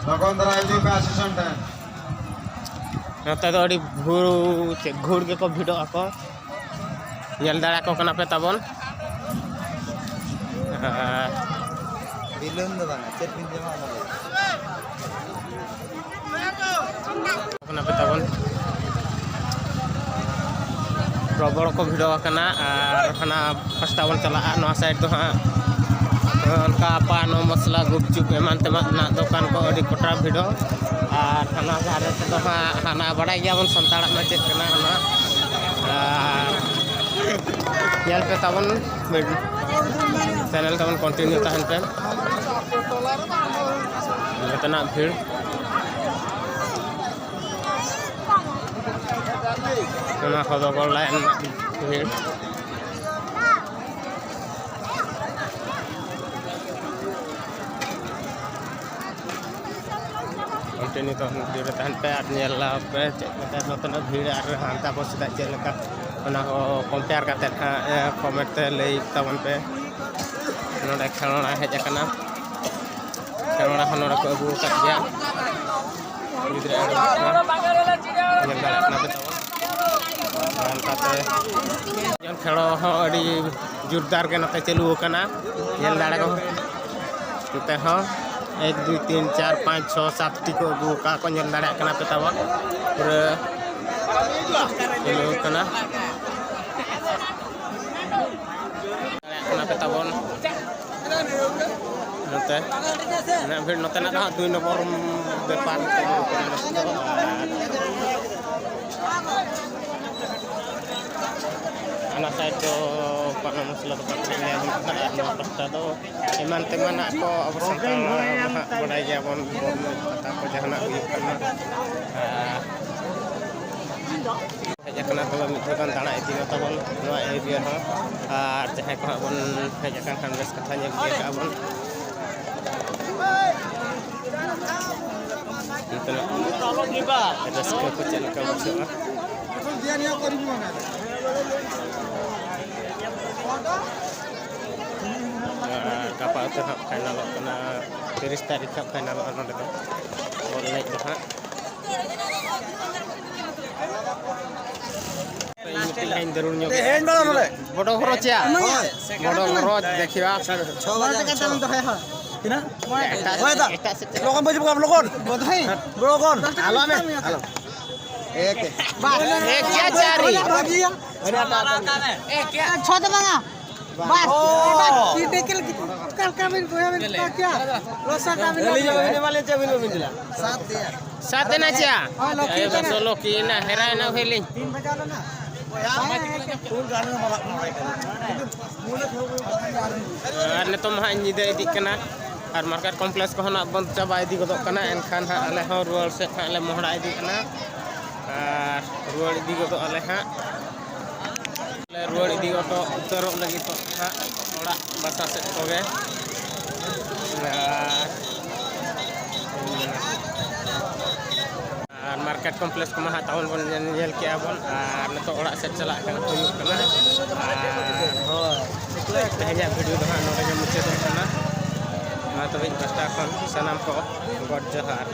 ᱞᱚᱜᱚᱱ ᱫᱷᱟᱨᱟ ᱦᱤᱡᱩᱜ ᱯᱮ ᱟᱥᱮᱥᱚᱱ ᱴᱷᱮᱱ᱾ ᱱᱚᱛᱮ ᱫᱚ ᱟᱹᱰᱤ ᱵᱷᱩᱲ, ᱪᱮᱫ ᱵᱷᱩᱲ ᱜᱮᱠᱚ ᱵᱷᱤᱲᱚᱜ ᱟᱠᱚ᱾ ᱧᱮᱞ ᱫᱟᱲᱮᱭᱟᱠᱚ ᱠᱟᱱᱟ ᱯᱮ ᱛᱟᱵᱚᱱ᱾ ᱟᱨ ᱵᱤᱞᱚᱱ ᱫᱚ ᱵᱟᱝᱟ, ᱪᱮᱫ ᱵᱤᱱ ᱡᱚᱢᱟ ᱚᱱᱟ ᱞᱟᱹᱭ ᱵᱤᱱ᱾ ᱠᱟᱱᱟ ᱯᱮ ᱛᱟᱵᱚᱱ᱾ ᱯᱨᱚᱵᱚᱞ ᱠᱚ ᱵᱷᱤᱲᱚ ᱟᱠᱟᱱᱟ ᱟᱨ ᱦᱟᱱᱟ ᱯᱟᱥᱴᱟ ᱵᱚᱱ ᱪᱟᱞᱟᱜᱼᱟ, ᱱᱚᱣᱟ ᱥᱟᱭᱤᱰ ᱫᱚ ᱦᱟᱸᱜ ᱚᱱᱠᱟ ᱯᱟᱱ ᱢᱚᱥᱞᱟ ᱜᱩᱯᱪᱩᱯ ᱮᱢᱟᱱ ᱛᱮᱢᱟᱱ ᱨᱮᱱᱟᱜ ᱫᱚᱠᱟᱱ ᱠᱚ ᱟᱹᱰᱤ ᱠᱚᱴᱨᱟ ᱵᱷᱤᱲᱚ᱾ ᱟᱨ ᱦᱟᱱᱟ ᱫᱷᱟᱨᱮ ᱛᱮᱫᱚ ᱦᱟᱸᱜ ᱦᱟᱱᱟ ᱵᱟᱲᱟᱭ ᱜᱮᱭᱟᱵᱚᱱ ᱥᱟᱱᱛᱟᱲᱟᱜ ᱢᱟ ᱪᱮᱫ ᱠᱟᱱᱟ ᱚᱱᱟ᱾ ᱟᱨ ᱧᱮᱞ ᱯᱮ ᱛᱟᱵᱚᱱ ᱪᱮᱱᱮᱞ ᱛᱟᱵᱚᱱ ᱠᱚᱱᱴᱤᱱᱤᱭᱩ ᱛᱟᱦᱮᱱ ᱯᱮ᱾ ᱱᱚᱛᱮᱱᱟᱜ ᱵᱷᱤᱲ, ᱚᱱᱟ ᱠᱚᱫᱚ ᱜᱚᱲ ᱞᱟᱭᱤᱱ ᱨᱮᱱᱟᱜ ᱵᱷᱤᱲ᱾ ᱠᱚᱱᱴᱤᱱᱤᱭᱩ ᱛᱟᱵᱚᱱ ᱵᱷᱤᱲ ᱨᱮ ᱛᱟᱦᱮᱱ ᱯᱮ ᱟᱨ ᱧᱮᱞ ᱞᱟᱦᱟ ᱯᱮ ᱪᱮᱫ ᱞᱮᱠᱟ ᱱᱚᱛᱮᱱᱟᱜ ᱵᱷᱤᱲ ᱟᱨ ᱦᱟᱱᱛᱮ ᱟᱵᱚ ᱥᱮᱫᱟᱜ ᱪᱮᱫ ᱞᱮᱠᱟ, ᱚᱱᱟ ᱠᱚ ᱠᱚᱢᱯᱮᱭᱟᱨ ᱠᱟᱛᱮᱫ ᱦᱟᱸᱜ ᱠᱚᱢᱮᱱᱴ ᱛᱮ ᱞᱟᱹᱭ ᱛᱟᱵᱚᱱ ᱯᱮ᱾ ᱱᱚᱰᱮ ᱠᱷᱮᱞᱳᱲᱟ ᱦᱮᱡ ᱟᱠᱟᱱᱟ᱾ ᱠᱷᱮᱞᱳᱲᱟ ᱦᱚᱸ ᱱᱚᱰᱮ ᱠᱚ ᱟᱹᱜᱩ ᱟᱠᱟᱫ ᱜᱮᱭᱟ᱾ ᱜᱤᱫᱽᱨᱟᱹ ᱟᱹᱰᱤ ᱢᱚᱡᱽ ᱠᱚ ᱧᱮᱞ ᱫᱟᱲᱮᱭᱟᱜ ᱠᱟᱱᱟ ᱯᱮ ᱛᱟᱵᱚᱱ᱾ ᱚᱱᱠᱟᱛᱮ ᱠᱷᱮᱞᱳ ᱦᱚᱸ ᱟᱹᱰᱤ ᱡᱳᱨᱫᱟᱨ ᱜᱮ ᱱᱚᱛᱮ ᱪᱟᱹᱞᱩ ᱟᱠᱟᱱᱟ᱾ ᱧᱮᱞ ᱫᱟᱲᱮ ᱠᱚ ᱱᱚᱛᱮ ᱦᱚᱸ ᱮᱠ, ᱫᱩᱭ, ᱛᱤᱱ, ᱪᱟᱨ, ᱯᱟᱸᱪ, ᱪᱷᱚ, ᱥᱟᱛ ᱴᱤ ᱠᱚ ᱟᱹᱜᱩ ᱟᱠᱟᱫ ᱠᱚ᱾ ᱧᱮᱞ ᱫᱟᱲᱮᱭᱟᱜ ᱠᱟᱱᱟ ᱯᱮ ᱛᱟᱵᱚᱱ ᱯᱩᱨᱟᱹ ᱪᱟᱹᱞᱩ ᱟᱠᱟᱱᱟ᱾ ᱫᱟᱲᱮᱭᱟᱜ ᱠᱟᱱᱟ ᱯᱮ ᱛᱟᱵᱚᱱ᱾ ᱱᱚᱛᱮ ᱱᱟᱜ ᱵᱷᱤᱲ, ᱱᱚᱛᱮᱱᱟᱜ ᱫᱚ ᱦᱟᱸᱜ ᱫᱩᱭ ᱱᱚᱢᱵᱚᱨ ᱵᱮᱯᱟᱨ ᱪᱟᱹᱞᱩ ᱠᱟᱱᱟ ᱱᱚᱛᱮ ᱫᱚ᱾ ᱟᱨ ᱚᱱᱟ ᱥᱟᱭᱤᱰ ᱫᱚ ᱯᱟᱱᱟ ᱢᱚᱥᱞᱟ ᱫᱚᱠᱟᱱ ᱠᱟᱱ ᱜᱮᱭᱟ, ᱟᱨ ᱱᱚᱣᱟ ᱯᱟᱥᱴᱟ ᱫᱚ ᱮᱢᱟᱱ ᱛᱮᱢᱟᱱᱟᱜ ᱠᱚ ᱟᱵᱚ ᱥᱟᱱᱛᱟᱲ ᱢᱟ ᱦᱟᱸᱜ ᱵᱟᱰᱟᱭ ᱜᱮᱭᱟᱵᱚᱱ, ᱵᱚᱱ ᱯᱟᱛᱟ ᱠᱚ ᱡᱟᱦᱟᱱᱟᱜ ᱦᱩᱭᱩᱜ ᱠᱟᱱᱟ᱾ ᱟᱨ ᱦᱮᱡ ᱟᱠᱟᱱᱟ, ᱛᱚᱵᱮ ᱢᱤᱫ ᱫᱷᱟᱣ ᱜᱟᱱ ᱫᱟᱬᱟ ᱤᱫᱤ ᱢᱟ ᱛᱟᱵᱚᱱ ᱱᱚᱣᱟ ᱮᱨᱤᱭᱟ ᱦᱚᱸ᱾ ᱟᱨ ᱡᱟᱦᱟᱸᱭ ᱠᱚ ᱦᱟᱸᱜ ᱵᱚᱱ ᱦᱮᱡ ᱟᱠᱟᱱ ᱠᱷᱟᱱ, ᱵᱮᱥ ᱠᱟᱛᱷᱟ ᱧᱮᱞ ᱤᱫᱤ ᱠᱟᱜᱼᱟ ᱵᱚᱱ᱾ ᱱᱚᱛᱮᱱᱟᱜ ᱨᱟᱹᱥᱠᱟᱹ ᱠᱚ ᱪᱮᱫ ᱞᱮᱠᱟ ᱵᱩᱡᱷᱟᱹᱜᱼᱟ? ᱜᱟᱯᱟ ᱩᱛᱟᱹᱨ ᱦᱟᱸᱜ ᱯᱷᱟᱭᱱᱟᱞᱚᱜ ᱠᱟᱱᱟ, ᱛᱤᱨᱤᱥ ᱛᱟᱹᱨᱤᱠᱷ ᱦᱟᱸᱜ ᱯᱷᱟᱭᱱᱟᱞᱚᱜᱼᱟ ᱱᱚᱸᱰᱮ ᱫᱚ ᱵᱚᱞ ᱮᱱᱮᱡ ᱫᱚ ᱦᱟᱸᱜ᱾ ᱤᱧ ᱢᱤᱫᱴᱤᱡ ᱦᱟᱸᱜ ᱤᱧ ᱫᱟᱹᱨᱩᱲ ᱧᱚᱜ ᱮᱫᱟ᱾ ᱵᱚᱰᱚ ᱦᱚᱨᱚ ᱪᱮᱭᱟ? ᱵᱚᱰᱚ ᱦᱚᱨᱚ ᱫᱮᱠᱷᱤᱵᱟ᱾ ᱪᱷᱚ ᱵᱟᱡᱮ ᱪᱷᱚ᱾ ᱛᱤᱱᱟᱹᱜ? ᱮᱴᱟᱜ ᱥᱮᱫ, ᱮᱴᱟᱜ ᱥᱮᱫ ᱪᱟᱞᱟᱜ᱾ ᱞᱚᱜᱚᱱ ᱵᱟᱡᱮ ᱵᱚᱞᱚ ᱠᱚᱨ᱾ ᱵᱚᱫᱷᱟᱭ᱾ ᱵᱚᱞᱚ ᱠᱚᱨ᱾ ᱟᱞᱚ ᱢᱮ, ᱟᱞᱚ᱾ ᱮᱠ᱾ ᱵᱟᱥ, ᱮᱠ ᱠᱮᱭᱟ ᱪᱟᱨᱤ᱾ ᱵᱷᱟᱹᱜᱤᱭᱟ᱾ ᱪᱷᱚ ᱫᱚ ᱵᱟᱝᱟ᱾ ᱵᱟᱥ, ᱵᱟᱥ, ᱤᱱᱟᱹ ᱠᱮᱞ ᱠᱤ-, ᱚᱠᱟ ᱞᱮᱠᱟ ᱵᱤᱱ ᱵᱚᱭᱦᱟ ᱵᱤᱱ ᱢᱮᱛᱟ ᱠᱮᱭᱟ? ᱞᱚᱥᱟ ᱠᱟᱜ ᱵᱤᱱ ᱟᱹᱞᱤᱧ ᱦᱚᱸ ᱵᱟᱹᱵᱤᱱ ᱮᱢᱟ ᱞᱤᱧ ᱪᱮᱫ ᱵᱤᱱ ᱢᱮᱱ ᱠᱮᱫᱟ? ᱥᱟᱛ ᱮᱱᱟ ᱪᱮᱭᱟ? ᱦᱳᱭ, ᱞᱚᱠᱤ ᱮ, ᱠᱟᱱᱟ᱾ ᱵᱟᱥ, ᱞᱚᱠᱤ ᱮᱱᱟ, ᱦᱮᱨᱟ ᱮᱱᱟ ᱦᱩᱭ ᱞᱤᱧ᱾ ᱛᱤᱱ ᱵᱟᱡᱟ ᱞᱮᱱᱟ? ᱟᱨ ᱱᱤᱛᱚᱝ ᱢᱟ ᱦᱟᱸᱜ ᱧᱤᱫᱟᱹ ᱤᱫᱤᱜ ᱠᱟᱱᱟ, ᱟᱨ ᱢᱟᱨᱠᱮᱴ ᱠᱚᱢᱯᱞᱮᱠᱥ ᱠᱚᱦᱚᱸ ᱱᱟᱜ ᱵᱚᱱᱫ ᱪᱟᱵᱟ ᱤᱫᱤ ᱜᱚᱫᱚᱜ ᱠᱟᱱᱟ᱾ ᱮᱱᱠᱷᱟᱱ ᱦᱟᱸᱜ ᱟᱞᱮ ᱦᱚᱸ ᱨᱩᱣᱟᱹᱲ ᱥᱮᱫ ᱦᱟᱸᱜ ᱞᱮ ᱢᱚᱦᱰᱟ ᱤᱫᱤᱜ ᱠᱟᱱᱟ, ᱟᱨ ᱨᱩᱣᱟᱹᱲ ᱤᱫᱤ ᱜᱚᱫᱚᱜ ᱟᱞᱮ ᱦᱟᱸᱜ᱾ ᱞᱮ ᱨᱩᱣᱟᱹᱲ ᱤᱫᱤ ᱚᱴᱚ ᱩᱛᱟᱹᱨᱚᱜ ᱞᱟᱹᱜᱤᱫᱚᱜ ᱦᱟᱸᱜ ᱚᱲᱟᱜ ᱵᱟᱥᱟ ᱥᱮᱫ ᱠᱚᱜᱮ᱾ ᱟᱨ ᱟᱨ ᱢᱟᱨᱠᱮᱴ ᱠᱟᱴᱠᱚᱢ ᱯᱞᱮᱥ ᱠᱚᱢᱟ ᱦᱟᱸᱜ ᱛᱟᱵᱚᱱ ᱵᱚᱱ ᱧᱮᱞ, ᱧᱮᱞ ᱠᱮᱜᱼᱟ ᱵᱚᱱ, ᱟᱨ ᱱᱤᱛᱚᱜ ᱚᱲᱟᱜ ᱥᱮᱫ ᱪᱟᱞᱟᱜ ᱠᱟᱱᱟ, ᱦᱩᱭᱩᱜ ᱠᱟᱱᱟ᱾ ᱟᱨ ᱛᱮᱦᱮᱧᱟᱜ ᱵᱷᱤᱰᱤᱭᱳ ᱫᱚ ᱦᱟᱸᱜ ᱱᱚᱰᱮ ᱜᱮ ᱢᱩᱪᱟᱹᱫᱚᱜ ᱠᱟᱱᱟ᱾ ᱢᱟ ᱛᱚᱵᱮ ᱤᱧ ᱯᱟᱥᱴᱟ ᱠᱷᱚᱱ ᱥᱟᱱᱟᱢ ᱠᱚ ᱜᱚᱰ ᱡᱚᱦᱟᱨ᱾